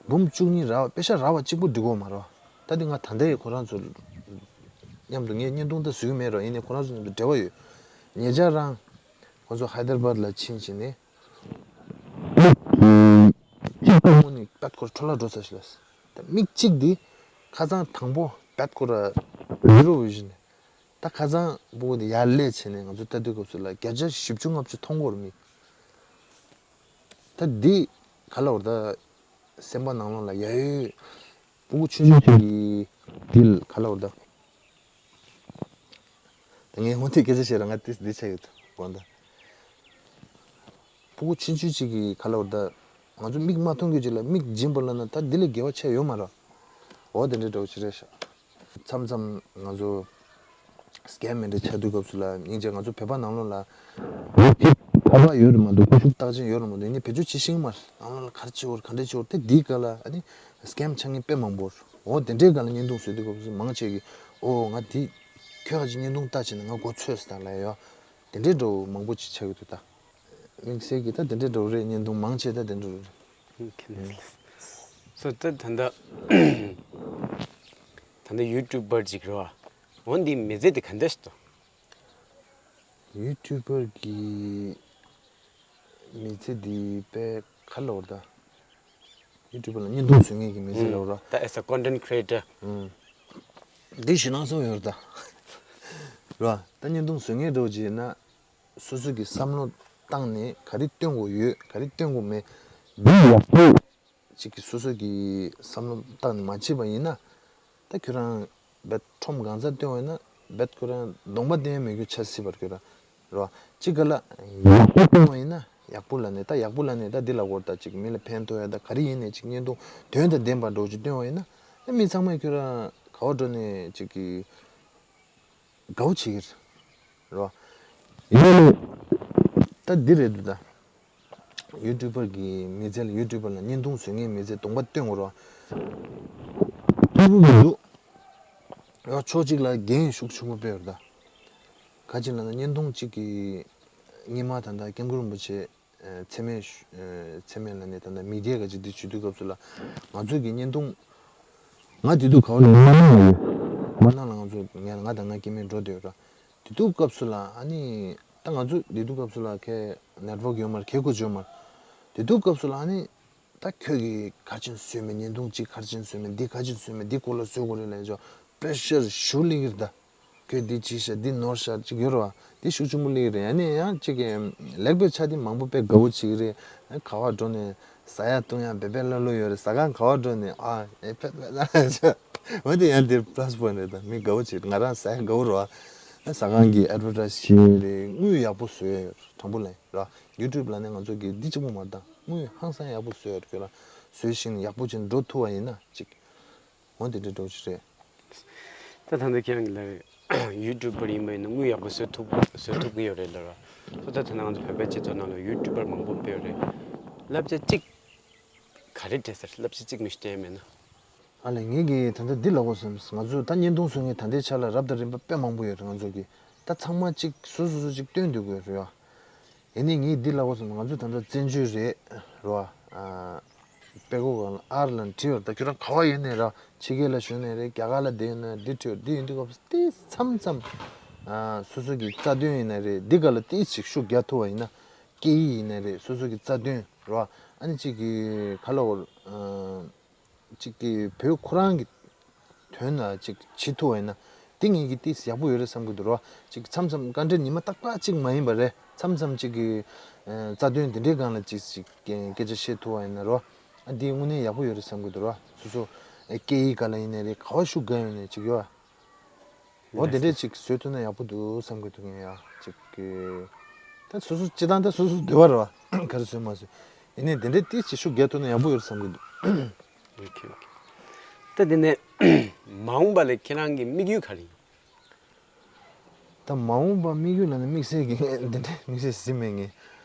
འབུམ་བཅུ་གཉིས་རག་པ། པེ་ཤག་རག་པ་གཅིག་པོ་འགྲིག་གོ་མ་རེད། ད་དེ་ང་ད་ལྟ་ཡི་ཁོ་རང་ཚོ་མཉམ་དུ་ངས་བརྙན་ཐུང་ད་བཟོ་གི་མེད་ར། ཡིན་ནའི་ཁོ་རང་ཚོ་མཉམ་དུ་འབྲེལ་བ་ཡོད། ཉེ་ཆར་རང་ཁོ་ཚོ་ཧའི་དར་བཱད་ལ་ཕྱིན་བྱས་ནས། གཅིག་ཏུ་དངོས་ནས་པད་ཁོ་འཕྲོ་བརླག་འགྲོ་ཚར་ཞིག་ལ། ད་མིག་གཅིག་འདི་ཁ་སང་དང་པོ་པད་ཁོ་ར་རི་རོ་བི་ཞིན་ནས། ད་ཁ་སང་སྤུ་གུ་འདི་ཡར་ལས་བྱས་ནས་ང་ཚོ་ལྟ་དུས་སྐབས་སུ་ལ་བརྒྱ་ཆ་བཞི་བཅུ་ལྔ་བཅུ་མཐོང་གོ་ར་མིག་ད་འདི་ག་ལ་བར་ད་སེམས་པ་ནང་ལོགས་ལ་ཡ་ཡོད། སྤུ་གུ་ཆུང་ཆུང་ཅིག་གི་འདི་ལ་ག་ལ་བར་ད། ད་ངས་སྔོན་དེ་སྐད་ཆ་བཤད་ར་ང་ཏིས་འདི་ཆ་ཡོད་དགོངས་དག་སྤུ་གུ་ཆུང་ཆུང་ཅིག་གིས་ག་ལ་བར་ད། ང་ཚོ་མིག་མ་མཐོང་རྒྱུ་ཅིག་ལ་མིག་སྦྱིན་པ་ལབ་ན་ད་འདི་ལས་དགེ་བ་ཆེ་ཡོད་མ་རེད། འོ་དེ་འདྲའི་འདྲ་བོ་ཅིག་རེད་ཤག་མཚམས་མཚམས་ང་ཚོ་སི་ཀེམ་མེ་འདྲ་ཆགས་དུས་སྐབས་སུ་ལ་སྙིང་རྗེ། ང་ཚོ་བོད་པ་ནང་ལོགས་ལ་ལོ་གཅིག་ཐར་པ་ཡོད་རེད་མ་གཏོགས་སྐུ་ཞབས་རྟགས་ཅན་ཡོད་རེད་མ་གཏོགས། ཡིན་ནའི་བེད་སྤྱོད་བྱེད་ཤེས་ཀྱི་མ་རེད། ནང་ལོགས་ལ་ག་རེ་བྱེད་འོར་ག་འདྲ་བྱེད་འོར་དེ་འདིའི་སྐབས་ལ་ཨ་ནི་སི་ཀེམ་ཆགས་མཁན་དཔེ་མང་པོ་རེད། འོ་དེ་འདྲའི་སྒང་ལ་བརྙན་ཐུང་བཟོས་དུས་སྐབས་སུ་མང་ཆེ་གིས་ཨོ་ང་འདི་ཁྱོད་ཁ་ཅིག་བརྙན་ཐུང་ལྟ་བྱས་ན་ང་མགོ་ཚོས་ཟེར་ད་ལབ་ཡོད། དེ་འདྲའི་འདྲ་བོ་མང་པོ་ཅིག་ཆགས་ཀྱི་འདུག་ད་དམིགས་བསལ་གྱི་ད་དེ་འདྲའི་འདྲ་བོ་རེད། བརྙན་ཐུང་མང་ཆེ་ད་དེ་འདྲ་བོ་རེད། སོ་ད་ད་ད་ད་ད་ཡུ་ཊུབ་པར་ཅིག་རེད་བ། འོ་འདི་མི་ཚེ་འདི་ག་འདྲ་ཞིག་འདུག་ཡུ་ཊུབ་པར་གྱི་མི་ཚེ་འདི་དཔེ་ག་ལ་བར་ད། ཡུ་ཊུབ་པར་ལ་བརྙན་ཐུང་བཟོ་མཁན་གྱི་མི་ཚེ་ལ་བར་ད། ད་as a content creator འདི་ཞེད་སྣང་ཚ་པོ་ཡོད་རེད་ད། རེད་བ། ད་བརྙན་ཐུང་བཟོ་མཁན་འདྲ་བོ་ཅིག་ཡིན་ན། སོ་སོ་གི་བསམ་བློ་བཏང་ནས་ག་རེ་སྟོན་དགོས་ཡོད་ག་རེ་སྟོན་དགོས་མེད། འདི་ཡག་པོ་ཅིག་གི་སོ་སོ་གི་བསམ་བློ་བཏང་ནས་མ་བྱས་པ་ཡིན་ན། ད་ཁྱོད་རང་རྦད་ཁྲོམ་གང་སར་སྟོན་པ་ཡིན་ན་རྦད་ཁྱོད་རང་གདོང་པ་བསྟན་ཡ་མེད་རྒྱུ་ཆགས་སྲིད་པ་རེད། ཁྱོད་རང་རེད་བ། གཅིག་ག་ལ་ཡག་པོ་སྟོན་པ་ཡིན་ན་ཡག་པོ་ལབ་ནས། ད་ཡག་པོ་ལབ་ནས་ད་འདི་ལབ་དགོས་རེད། ད་ཅིག་མི་ལ་ཕན་ཐོགས་ཡ་ད་ག་རེ་ཡིན་ནའི་ཅིག་བརྙན་ཐུང་དོན་དང་ལྡན་པ་འདྲ་བོ་ཅིག་སྟོན་པ་ཡིན་ན། ཨ་མི་ཚང་མས་ཁྱོད་རང་ག་བ་འགྲོ་ནས་ཅིག་གི་དགའ་བོ་བྱེད་ཀྱི་རེད། རེད་བ། ཡིན་ནའི་ད་འདི་རེད་འདུག་ད། ཡུ་ཊུབ་པར་གྱི་མི་ཚེ་ལ་ཡུ་ཊུབ་པར་ལ་བརྙན་ཐུང་བཟོ་མཁན་མི་ཚེ་གདོང་པ་སྟོན་དགོས་རེད་བ། སྐྱིད་པོ་མི་འདུག་ཡ་ཕྱོགས་གཅིག་ལ་འགན་ཤུགས་ཆེན་པོ་དཔེ་ཡོད་རེད་ད། ག་ཅི་ལབ་ན་བརྙན་ཐུང་གཅིག་གི་སྔོན་མ་ད་ལྟ་སྐྱབས་མགོན་རིན་པོ་ཆེ་མཚན་སྨད་མཚན་སྨད་ལ་ནས་ད་ལྟ་མི་སྡེ་ག་ཅིག་འདི་བྱེད་དུས་སྐབས་སུ་ལ་ང་ཚོ་གི་བརྙན་ཐུང་། ང་དེ་དུས་ག་བ་ལ་མ་ནང་ལ་ཡོད། མ་ནང་ལ་ང་ཚོ་ང་ང་དང་ང་སྐྱེ་དམན་འགྲོ་བསྡད་ཡོད་ར། དེ་དུས་སྐབས་སུ་ལ་ཨ་ནི་ད་ང་ཚོ་དེ་དུས་སྐབས་སུ་ལ་ཁེ་ནེཊ་ཝོག་ཡོད་མ་རེད། ཁེ་ཁོ་ཅོ་མ་རེད། དེ་དུས་སྐབས་སུ་ལ་ཨ་ནི་ད་ཁྱོད་ཀྱིས་ག་རེ་བྱས་ནས་བཟོས་མེད། བརྙན་ཐུང་གཅིག་ག་རེ་བྱས་ནས་བཟོས་མེད། འདི་ག་རེ་བྱས་ནས་བཟོས་མེད། འདི་སྐོར་ལ་བཟོ་དགོས་རེད་ལབ་ཡ་ཅོ་པེ་རེ་ཤར་ཞུ་ལི་གིར་ད། ཁྱོད་འདི་བྱས་ཤག་འདི་ནོར་ཤག་ཅིག་ཡོད་རེད་བ། འདི་ཤུགས་ཆེན་པོ་སླེབས་ཀྱི་རེད། ཡང་ནས་ཡང་ཅིག་གི་ལེགས་པའི་ཆ་འདི་མང་པོ་དཔེ་དགའ་བོ་བྱེད་ཀྱི་རེད། ག་བ་འགྲོ་ནས་ཟ་ཡ་བཏུང་ཡ་འབད་འབད་ལ་ལོ་ཡོད་རེད། ཟ་ཁང་ག་བ་འགྲོ་ནས་ཨ་ཨེ་ཕེབས་ཕེབས་ལ་ཆ་ འོན་ཏེ་ཡང་འདིར་པ་ལ་སི་པོ་ཡིན་རེད། ད་མི་དགའ་བོ་བྱེད། ང་རང་ཟ་ཡ་དགའ་བོ་རེད་བ། ཟ་ཁང་གི་ཨེ་ཌི་ཝར་ཊའི་སི་བྱེད་རེད། དངུལ་ཡག་པོ་བཟོས་ཡོད། དྲང་པོ་ལ་ཡིན་ར། ཡུ་ཊུབ་ལ་ནི་ང་ཚོ་གི་འདི་གཅིག་པོ་མ་རེད། དངུལ་ཧང་སང་ཡག་པོ་བཟོས་ཡོད། ཁྱོད་རང་བཟོས་ཤིང་ཡག་པོ་བྱེད་འགྲོ་ཐུབ་པ་ཡིན་ན་ཅིག་འོ་དེ་འདྲ་འགྲོ་ཞིག་རེད། ད་ད་ལྟ་ཁྱེད་རང་གི་ལ་ཡུ་ཊུབ་པར་ཡིན་པ་ཡིན་ན་དངུལ་ཡག་པོ་བཟོ་ཐུབ་བཟོ་ཐུབ་ཀྱི་ཡོད་རེད་ལ་ར། ད་ད་ད་ང་ཚོ་བོད་པའི་སྤྱི་ཚོགས་ནང་ལ་ཡུ་ཊུབ་པར་མང་པོ་དཔེ་ཡོད་རེད། བསླབ་བྱ་གཅིག་ག་རེ་སྤྲད་ཟེར། བསླབ་བྱ་གཅིག་མི་ཤེས་མེད་ན། ཨ་ལས་ངེད་ཀྱིས་ད་ལྟ་འདི་ལབ་དགོས་བསམ། ང་ཚོ་ད་བརྙན་ཐུང་བཟོ་མཁན་ད་ལྟའི་ཆ་ལ་རབ་དང་རིམ་པ་དཔེ་མང་པོ་ཡོད་རེད། ང་ཚོ་གི་ད་ཚང་མ་གཅིག་སོ་སོ་སོ་གཅིག་སྟོན་སྡོད་དགོས་རེད་ཡ། ཡིན་ནའི་ངས་འདི་ལབ་དགོས་བསམ། ང་ཚོ་ད་ལྟ་བཙན་བྱོལ་རེད་རོ། ཨ་དཔེ་ཁོ་གང་ལ་ཨར་ལ་བྲིས་ཡོད། ད་ཁྱོད་རང་ག་བ་ཡོད་ནའི་ར། ཕྱི་རྒྱལ་ལ་བཞུགས་ནའི་རེད། རྒྱ་གར་ལ་བསྡད་ཡོད་ནའི་འདི་བྲིས་ཡོད། འདི་ཡིན་དུས་སྐབས་སུ་དེ་མཚམས་མཚམས་ཨ་སོ་སོ་གི་རྩ་དོན་ཡིན་ནའི་རེད། འདི་ག་ལ་ཏིས་ཅིག་ཤུགས་རྒྱག་ཐུབ་པ་ཡིན་ན། སྐད་ཡིག་ཡིན་ནའི་རེད། སོ་སོ་གི་རྩ་དོན་རོ། ཨ་ནི་གཅིག་གི་ག་ལ་འོར་ཨ། གཅིག་གི་བོད་ཁོ་རང་གི་དོན་ལ་གཅིག་བྱེད་ཐུབ་པ་ཡིན་ན། དེ་ངེད་ཀྱི་ཏིས་ཡག་པོ་ཡོད་རེད་བསམ་གྱི་འདུག་རོ། གཅིག་མཚམས་མཚམས་བཀའ་འདྲི་ཉི་མ་ཏག་ཏག་གཅིག་མ་ཡིན་པ་རེད། མཚམས་མཚམས་གཅིག་གི་ཨ་རྩ་དོན་དེ་འདྲའི་སྒང་ལ་གཅིག་གཅིག་སྐད་ཆ་བཤད་ཐུབ་པ་ཡིན་ན་རོ། ཨ་འདི་དངོས་གནས་ཡག་པོ་ཡོད་རེད་བསམ་གྱི་འདུག་རོ། སོ་སོ་ཨ་སྐད་ཡིག་ག་ལ་ཡིན་ནའི་རེད། ག་བ་ཤུགས་དགའ་ཡོད་ནའི་གཅིག་ཡོད་ཨ། འོ་དེ་འདྲས་ཅིག་བཟོས་ཐུབ་ན་ཡག་པོ་འདུག་བསམ་གྱི་འདུག་ངས་ཡ་ཅིག་གི། ད་སོ་སོ་སྤྱི་བཏང་ད་སོ་སོ་འདོད་པ་རེད་བ། ག་རེ་བཟོས་མ་བཟོས། ཡིན་ནའི་དེ་འདྲས་ཏིས་ཅིག་ཤུགས་རྒྱག་ཐུབ་ན་ཡག་པོ་ཡོད་བསམ་གྱི་འདུག་ཨོ་ཁེ་ཨོ་ཁེ། ད་དེ་ནས་མ་འོངས་པ་ལ་ཁྱེད་རང་གི་དམིགས་ཡུལ་ག་རེ་ཡིན། ད་མ་འོངས་པ་དམིགས་ཡུལ་ལ་ནི་དམིགས་བསལ་གྱི་དེ་འདྲས་དམིགས་བསལ་ཟིན་མེད་ངས།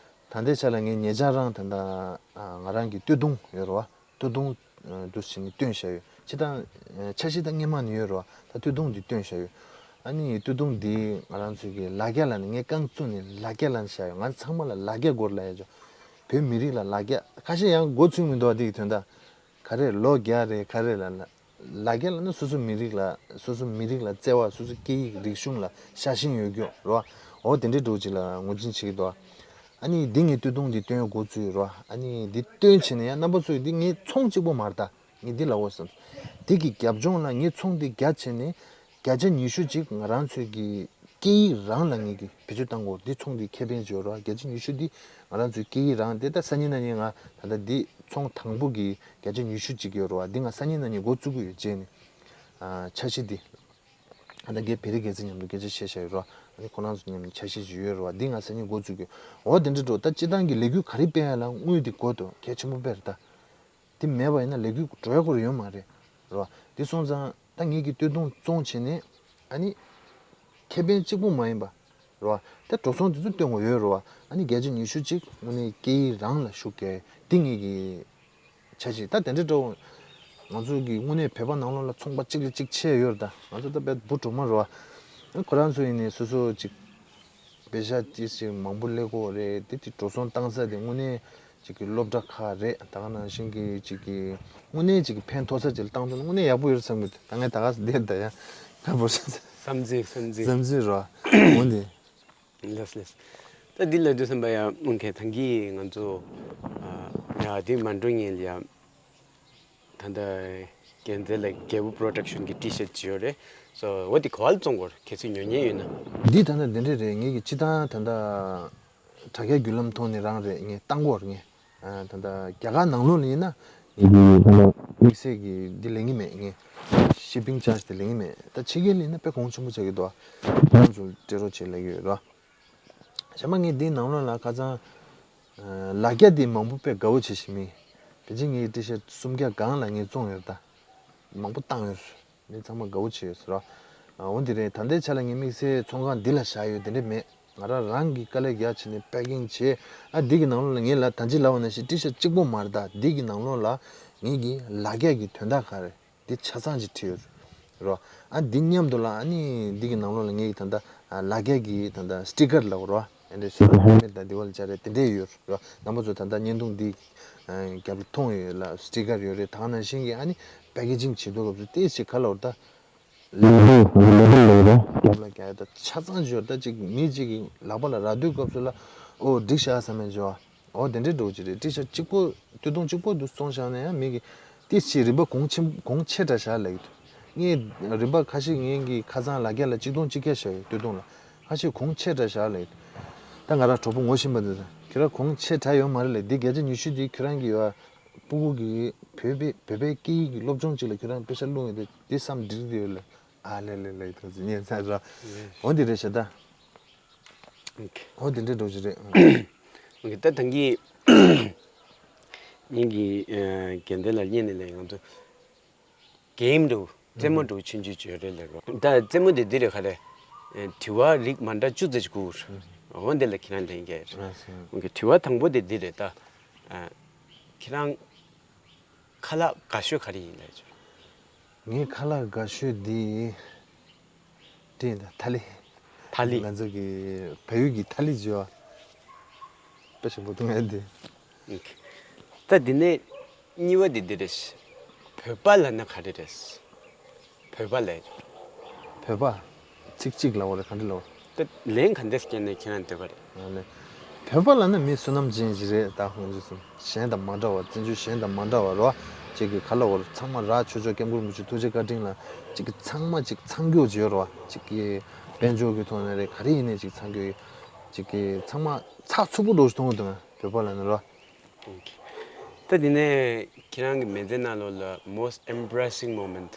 ད་ལྟའི་ཆ་ལ་ངས་ཉེ་ཆར་རང་ད་ལྟ་ང་རང་གི་སྟོད་ཐུང་ཡོད་རེད་བ། སྟོད་ཐུང་འདུག་སེ་ནི་བཏོན་བཞག་ཡོད། ཅི་ལྟར་འཆར་གཞི་ད་སྔོན་མ་ནས་ཡོད་རེད་བ། ད་སྟོད་ཐུང་འདི་བཏོན་བཞག་ཡོད། ཨ་ནི་སྟོད་ཐུང་འདི་ང་རང་ཚོའི་གི་ལ་རྒྱ་ལ་ནི་ངས་རྐང་བཙུགས་ནས་ལ་རྒྱ་ལ་ནི་བཞག་ཡོད། ང་ཚང་མ་ལ་ལ་རྒྱ་སྐོར་ལ་ཡ་ཅོ། བོད་མི་རིགས་ལ་ལ་རྒྱ་ཁ་ཤས་ཡང་མགོ་ཚོས་མི་འདུག་བ། འདི་གི་དོན་དག་ག་རེ་ལོ་རྒྱ་རེད་ག་རེ་ལ་ལ་ལ་རྒྱ་ལ་ནི་སོ་སོ་མི་རིགས་ལ་སོ་སོ་མི་རིགས་ལ་བརྩེ་བ། སོ་སོ་སྐད་ཡིག་རིག་གཞུང་ལ་ཤ་ཞེན་ཡོད་རྒྱུ་རེད་བ། འོ་དེ་འདྲའི་འགྲོ་ཅིག་ལ་ངོས་འཛིན་བྱེད་ཀྱི་འདུག་ཨ་ནི་འདི་ངས་སྟོད་ཐུང་འདི་སྟོན་འགོ་བཙུགས་ཡོད་རོ། ཨ་ནི་འདི་སྟོན་བྱས་ནས་ཡང་རྣམ་པ་ཚོས་འདི་ངའི་ཚོང་གཅིག་པོ་མ་རེད་ད། ངས་འདི་ལབ་དགོས་བསམ། འདི་གི་རྒྱབ་ལྗོངས་ལ་ངའི་ཚོང་འདི་རྒྱ་བྱས་ནས་བརྒྱ་ཆ་ཉི་ཤུ་ཅིག་ང་རང་ཚོའི་གི་སྐད་ཡིག་རང་ལ་ངས་གི་བེད་སྤྱོད་བཏང་དགོས། འདི་ཚོང་འདི་ཁེ་ཕན་ཅིག་ཡོད་རོ། བརྒྱ་ཆ་ཉི་ཤུ་འདི་ང་རང་ཚོའི་སྐད་ཡིག་རང་དེ་ད་སང་ཉིན་གནངས་ཉིན་ང་ད་ལྟ་འདི་ཚོང་དང་པོ་གི་བརྒྱ་ཆ་ཉི་ཤུ་ཅིག་ཡོད་རོ། འདི་ང་སང་ཉིན་གནངས་ཉིན་འགོ་བཙུགས་ཀྱི་ཡོད་རྗེས་ནས། ཨ་འཆར་གཞི་འདི། ཨ་ད་རྒན་བེ་རི་རྒྱལ་མཚན་མཉམ་དུ་སྐད་ཆ་བཤད་བཞག་ཡོད་རོ། ཨ་ནི་ཁོ་རང་ཚོ་མཉམ་དུ་འཆར་གཞི་ཞིག་ཡོད་རོ། འདི་ང་སང་ཉིན་འགོ་བཙུགས་ཀྱི་ཡོད། འོ་དེ་འདྲ་འགྲོ། ད་སྤྱི་བཏང་གི་ལས་འགུལ་ག་རེ་སྤེལ་ཡ་ལ་དངུལ་འདི་དགོས་འདུག་གལ་ཆེན་པོ་དཔེ་རེད་ད། འདི་མེད་པ་ཡིན་ན་ལས་འགུལ་འགྲོ་ཡ་ཁོ་རང་ཡོད་མ་རེད་རོ། འདི་སོང་ཙང་ད་ངེད་ཀྱི་སྟོད་ཐུང་བཙོང་བྱས་ནས་ཨ་ནི་ཁེ་ཕན་གཅིག་པུ་མ་ཡིན་པ་རོ། ད་འགྲོ་སོང་དེ་ཚོ་སྟོན་དགོས་ཡོད་རོ། ཨ་ནི་བརྒྱ་ཆ་ཉི་ཤུ་ཅིག་དངོས་གནས་སྐད་ཡིག་རང་ལ་ཤུགས་རྒྱག་འདི་ངེད་ཀྱི་འཆར་གཞི། ད་དེ་འདྲ་འགྲོ། ང་ཚོ་གི་དངོས་གནས་བོད་པ་ནང་ལོགས་ལ་ཚོང་པ་གཅིག་ལས་གཅིག་ཆེ་ཡོད་རེད་ད། ང་ཚོ་ད་བོད་བུ་གྲོགས་མ་རོ། ཁོ་རང་ཚོ་ཡིན་ནའི་སོ་སོ་གཅིག་པེ་ཤ་ཅི་ཞིག་མང་པོ་ལས་ཀྱི་ཡོད་རེད། དེ་དེ་འགྲོ་སོང་བཏང་ས་དེ་དངོས་གནས་གཅིག་གི་སློབ་གྲྭ་ཁག་རེད། ད་ག་ནང་བཞིན་གྱི་གཅིག་གི་དངོས་གནས་གཅིག་གི་ཕན་ཐོགས་ས་ཅིག་ལ་བཏང་ཐུབ་ན་དངོས་གནས་ཡག་པོ་ཡོད་རེད་བསམ་གི་འདུག་ད་ངས་ད་ག་སེ་བསྡད་ད་ཡང་ཁ་བོར་ས་བསམ་རྩེ་བསམ་རྩེ་བསམ་རྩེ་རོ། འོ་འདི། ལགས་ལགས། ད་འདི་ལ་དུས་བསམ་པ་ཡང་ཨོ་ཁེ་ཐང་གི་ང་ཚོ་ཡ་འདི་མ་འགྲོ་ཉིན་ལ་ཡ། ད་ལྟ་རྒྱལ་མཚན་ལ་རྒྱལ་པོ་པོ་རོ་ཌག་ཤན་གྱི་ཊི་ཤར་ཊི་ཅིག་ཡོད་རེད། སོ་འོ་དེ་ག་བ་ལ་བཙོང་དགོས་རེད། གལ་སྲིད་ཉོ་མཁན་ཡོད་ན། འདི་ད་ལྟ་འདི་འདྲ་རེད། ངེད་ཀྱི་སྤྱི་བཏང་ད་ལྟ་དྲ་རྒྱ་བརྒྱུད་ལམ་ཐོག་ནས་རང་རེད། ངས་བཏང་གོ་རེད། ངས་ད་ལྟ་རྒྱ་གར་ནང་ལོགས་ལ་ཡིན་ན་ངེད་ཀྱི་ད་ལྟ་དམིགས་བསལ་གྱི་འདི་ལེན་གྱི་མེད། ངས་ཤི་པིང་ཅཱར་ཇི་དེ་ལེན་གྱི་མེད། ད་ཕྱི་རྒྱལ་ལ་ཡིན་ན་དཔེ་གོང་ཆེན་པོ་ཆགས་ཀྱི་འདུག་ཁོང་ཚོ་སྤྲད་རོགས་བྱེད་ལབ་ཀྱི་ཡོད་ར། གཞན་པ་ངས་འདིའི་ནང་ལོགས་ལ་ཁ་སང་། ལ་རྒྱ་འདི་མང་པོ་དཔེ་དགའ་བོ་བྱེད་བཞིན་མི། དེ་རྗེས་ངའི་ཊི་ཤར་ཊི་སུམ་བརྒྱ་སྒང་ལ་ངས་བཙོང་ཡོད་ད། མང་པོ་བཏང་ཡོད། མི་ཚང་མ་དགའ་བོ་བྱེད་ཡོད་ཟེར་ར། འོ་འདི་རེད། ད་ལྟའི་ཆ་ལ་ངས་དམིགས་བསལ་ཚོང་ཁང་འདི་ལ་བཞག་ཡོད་དེ་འདྲ་མེད། ང་རང་རང་གི་དཀའ་ལས་རྒྱག་བྱས་ནས་པེ་ཀིང་བྱས། ཨ་འདི་གི་ནང་ལོགས་ལ་ངས་ལ་ད་ཅི་ལབ་པ་ནང་བཞིན་ཊི་ཤར་ཊི་གཅིག་པོ་མ་རེད་ད། འདི་གི་ནང་ལོགས་ལ་ངེད་ཀྱི་ལ་རྒྱ་གི་དོན་དག་ག་རེད། འདི་ཆ་ཚང་ཅིག་བྲིས་ཡོད་རོ། ཨ་འདི་མཉམ་དུ་ལ་ཨ་ནི་འདི་གི་ནང་ལོགས་ལ་ངེད་ཀྱི་ད་ལྟ་ལ་རྒྱ་གི་ད་ལྟ་སི་ཊི་ཀར་ལབ་རོ། ཨ་འདྲ་ཞིག་ཧེལ་མེ་ཊི་དང་དེ་བ་ལ་སྦྱར་རེད། དེ་འདྲས་ཡོད་རོ། རྣམ་པ་ཚོ་ད་ལྟ་བརྙན་ཐུང་འདི་རྒྱབ་ལ་མཐོང་ཡོད་ལ་སི་ཊི་ཀར་ཡོད་རེད། ད་ག་ནང་བཞིན་གྱི་ཨ་ནི་པེ་ཀེ་ཇིང་བྱེད་དུས་སྐབས་སུ་ཏོག་ཙམ་ག་ལབ་རོ། ད་ལེ་བལ་ལེ་བལ་ལབ་རོ། རྒྱབ་ལ་རྒྱག་ཡ་ད་ཆ་ཚང་ཅིག་ཡོད། ད་ཅིག་མི་གཅིག་གི་ལག་པ་ལ་རག་དུས་སྐབས་སུ་ལ་ཨོ་འགྲིག་ཤག་བསམ་ཡ་ཅིག་ཡོད། འོ་དེ་འདྲའི་འགྲོ་གི་རེད། ཊི་ཤར་ཊི་གཅིག་པོ་སྟོད་ཐུང་གཅིག་པོ་འདུག་བཙོང་བཞག་ན་ཡང་མི་གི་ཏི་ཤི་རིན་པ་གོང་ཆེ་གོང་ཆེ་དྲགས་བཞག་ལབ་ཀྱི་འདུག་ངས་རིན་པ་ཁ་ཤས་ངས་ཀྱི་ཁ་སང་ལ་རྒྱ་ལ་གཅིག་སྟོང་གཅིག་བརྒྱ་བཞག་ཡོད། སྟོད་ཐུང་ལ་ཁ་ཤས་གོང་ཆེ་དྲགས་བཞག་ལབ་ཀྱི་འདུག་ད་ང་རང་གྲོགས་པོ་ངོ་ཤེས་པ་འདི་ཚོ་ཁྱོད་རང་གོང་ཆེ་དྲགས་ཡོད་མ་རེད་ལབ། འདི་བརྒྱ་ཆ་ཉི་ཤུ་འདི་ཁྱོད་རང་གི་ཡོད། ཕྲུ་གུ་གིས་བོད་པའི་བོད་པའི་སྐད་ཡིག་གི་སློབ་སྦྱོང་ཅིག་ལ་ཁྱོད་རང་དཔེ་ཆ་བླུགས་ཡོང་དུས་འདི་བསམ་འགྲིག་འདི་ཡོད་ལ། ཨ་ལེ་ལེ་ལེ། ཐུགས་རྗེ་ཆེ། ཉན་ཚར་རོ། འོ་འདི་རེད་ཤག་ད། འོ་འདི་འདྲའི་འགྲོ་གི་རེད། ད་ཐང་གི་ཉིན་གྱི་རྒན་དེ་ལ་བརྙན་ནས་ལས་ང་ཚོ་གེམ་འགྲོ་རྩེད་མོ་འགྲོ་ཆུང་ཆུང་བྱོས་རེད་ལ་རོ། ད་རྩེད་མོ་དེ་འདི་རེད་ག་རེད། དྲི་བ་རིགས་མ་འདྲ་བཅུ་ཙམ་ཞིག་དགོས། འོ་འདི་ལ་ཁྱེད་རང་ལན་རྒྱག་རེད། དྲི་བ་དང་པོ་དེ་འདི་རེད་ད། ཁྱེད་རང་ཁ་ལག་དགའ་ཤོས་ག་རེ་ཡིན་ལབ་བྱས། ངའི་ཁ་ལག་དགའ་ཤོས་འདི་དེ་ཡིན་ད། ཐ་ལི། ཐ་ལི། ང་ཚོ་གི་བལ་ཡུལ་གྱི་ཐ་ལི་བྱས་པ། དཔེ་ཞིམ་པོ་འདུག་ངས་འདི། ད་འདི་ནས་གཉིས་པ་འདི་འདི་རེད། བོད་པ་ལབ་ན་ག་རེ་རེད། བོད་པ་ལབ། བོད་པ། ཚིག་གཅིག་ལབ་པ་རེད། ག་འདྲ་ལབ་པ། ད་ལན་ག་འདྲ་སྐྱེལ་ནས་ཁྱེད་རང་འདོད་པ་རེད། ཨ་ནི། བོད་པ་ལབ་ན་མི་བསོད་ནམས་ཅན་ཞིག་རེད། ད་ཧོང་ཇི་སུམ་གཞན་དང་མ་འདྲ་བ། བཙན་བྱོལ་གཞན་དང་མ་འདྲ་བ་རོ། ཅིག་གི་ཁ་ལོ་བོར་ཚང་མ་ར་ཆོས་ཕྱོགས་སྐྱབས་མགོན་རིན་པོ་ཆེ་ཐུགས་རྗེ་བཀའ་དྲིན་ལ་ཅིག་གི་ཚང་མ་ཅིག་མཚང་རྒྱུག་བྱེད་རོ། ཅིག་གི་དཔལ་འབྱོར་གྱི་ཐོག་ནས་རེད། ག་རེ་ཡིན་ནས་ཅིག་མཚང་རྒྱུག་ཡོད། ཅིག་གི་ཚང་མ་ཚགས་ཚུད་པོ་འགྲོ་ཞིག་མཐོང་གི་འདུག་ང་བོད་པ་ལབ་ན་རོ། ད་དེ་ནས་ཁྱེད་རང་གི་མི་ཚེ་ནང་ལོགས་ལ་most embarrassing moment།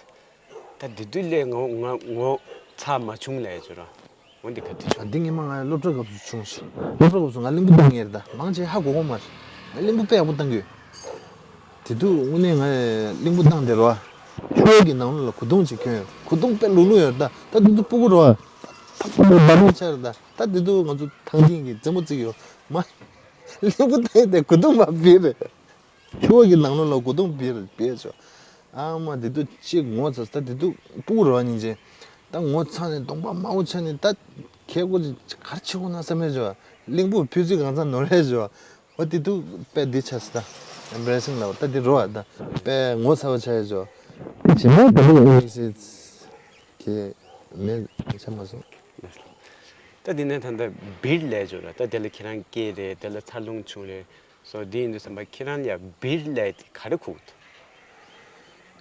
ད་དེ་དུས་ལས་ངོ་ངོ་ངོ་ཚ་མ་བྱུང་ལབ་ཡ་ཅིག་ར། འོ་འདི་ག་དུས་བྱུང་། འདི་ངས་མ་ང་སློབ་གྲྭ་སྐབས་སུ་བྱུང་ཞིང་། སློབ་གྲྭ་སྐབས་སུ་ང་གླིང་བུ་བཏང་ངེས་རེད། ད་མང་ཆེ་ཧ་གོ་གོ་མ་རེད། ང་གླིང་བུ་དཔེ་ཡག་པོ་བཏང་གི་ཡོད། དེ་དུས་དངོས་གནས་ང་གླིང་བུ་བཏང་དེ་ར། ཆུ་བོ་གི་ནང་ལོགས་ལ་གོས་ཐུང་ཅིག་གྱོན་ཡོད། གོས་ཐུང་དཔེ་ལུག་ལུག་ཡོད་རེད། ད་ད་དེ་དུས་སྤུ་གུ་ར། ད་ད་ད་ད་ལོ་ཆ་རེད། ད་ད་དེ་དུས་ང་ཚོ་ཐང་ཆེན་གྱི་རྩེད་མོ་རྩེ་གི་ཡོད་མ། གླིང་བུ་བཏང་དེ་གོས་ཐུང་མ་བིར་རེད། ཆུ་བོ་གི་ནང་ལོགས་ལ་གོས་ཐུང་བིར་བིར་ཆོ། ཨ་མ་དེ་དུས་གཅིག་ངོ་ཚ་ས། དེ་དུས་སྤུ་གུ་ར་སྙིང་རྗེ། ད་ངོ་ཚ་ནས་གདོང་པ་དམར་པོ་ཆགས་ནས། ད་ཁྱེད་ཀོ་ཅིག་ག་རེ་བྱེད་དགོས་ན་བསམ་མེད་ཆོ། གླིང་བུ་ཕུད་ཚིག་གང་ཚ་ནོར་རེད་ཆོ། འོ་དེ་དུས་དཔེ་འདི་ཆགས་སོང་། ད་ཨེམ་བྷ་རེ་སིང་ལབ་པ། ད་འདི་རོ། ད་དཔེ་ངོ་ཚ་བ་ཆགས་ཡོད་ཆོ། ཇི་མ་ད་ལོ་ཨེམ་བྷ་རེ་སིང་གི་མེད་ཆགས་མ་སོང་། ད་འདི་ནས་ད་ལྟ་བིར་ལབ་ཆོ་ར། ད་དེ་ལ་ཁྱེད་རང་སྐྱེས་རེད། དེ་ལ་འཚར་ལོངས་བྱུང་རེད། སོ་འདི་ཡིན་དུས་ཙམ་པ་ཁྱེད་རང་ལ་བིར་ལབ་དེ་ག་རེ་གོ་གི་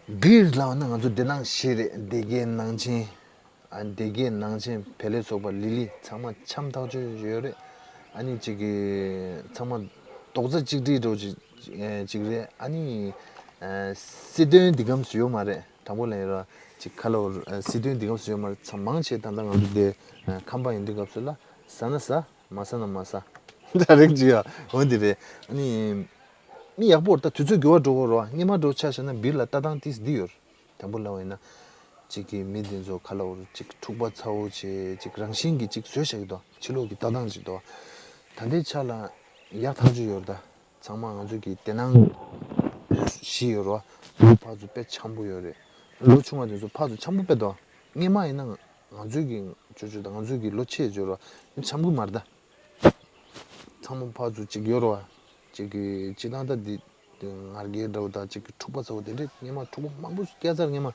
འདུག་བིར་ལབ་ན་ང་ཚོ་སྡེ་ནང་བཞིན་རེད། སྡེ་དགེ་ནང་ཆེན། ཨ་སྡེ་དགེ་ནང་ཆེན་བལ་ལས་ཚོགས་པ་ལི་ལི་ཚང་མ་འཆམ་ཐག་ཆོད་ཡོད་རེད། ཨ་ནི་གཅིག་གི་ཚང་མ་རྡོག་རྩ་གཅིག་སྒྲིལ་འགྲོ་གཅིག་གཅིག་རེད། ཨ་ནི་ཨ་སྲིད་དོན་འདི་གམ་སུ་ཡོད་མ་རེད། དྲང་པོ་ལབ་ཡོད་ར། གཅིག་ཁ་ལོ་སྲིད་དོན་འདི་གམ་སུ་ཡོད་མ་རེད། ཚང་མང་ཆེ་ད་ལྟ་ང་ཚོ་འདི་ཁམས་པ་ཡིན་དུས་སྐབས་སུ་ལ་ཟ་ན་ཟ། མ་ཟ་ན་མ་ཟ། འདྲ་རིགས་ཅིག་ཡོད། འོ་འདི་རེད། ཨ་ནི་མི་ཡག་པོ་རེད། ད་དུས་ཚོད་འགྱུར་བ་འགྲོ་གི་རེད་བ། སྔོན་མ་འདྲ་བོ་ཆ་བཞག་ན་བིར་ལ་ལྟ་སྟངས་ཏིས་འདི་ཡོད་རེད། དང་པོ་ལབ་པ་ཡིན་ན། གཅིག་གི་མི་འདི་ཚོ་ཁ་ལོ་བོར་གཅིག་འཁྲུག་པ་ཚ་བོ་བྱས། གཅིག་རང་བཞིན་གྱིས་གཅིག་བཟོས་བཞག་གི་འདུག་ཕྱི་ལོགས་ཀྱི་ལྟ་སྟངས་ཅིག་འདུག་ད་ལྟའི་ཆ་ལ་ཡག་ཐག་ཆོད་ཡོད་རེད། ད་ཚང་མ་ང་ཚོ་གི་དེ་སྣང་བཞི་ཡོད་རེད་བ། བུ་ཕར་ཚུར་དཔེ་འཆམ་པོ་ཡོད་རེད། ལོ་ཆུང་བ་དེ་ཚོ་ཕར་ཚུར་འཆམ་པོ་དཔེ་འདུག་སྔོན་མ་ཡིན་ན་ང་ཚོའི་གི་ཅོ་ཅོ་དང་ང་ཚོའི་གི་ལོ་ཆེ་ཅོ་ར་འཆམ་གི་མ་རེད་ད། ཚང་མ་ཕར་ཚུར་གཅིག་ཡོད་རེད་བ། གཅིག་གི་སྤྱི་བཏང་ད་འདི་ང་རྒྱལ་འདྲ་བོ་དང་གཅིག་གི་འཁྲུག་པ་ཚ་བོ་དེ་འདྲས་སྔོན་མ་འཁྲུག་པ་མང་པོ་སྐྱ་ཚར་སྔོན་མ།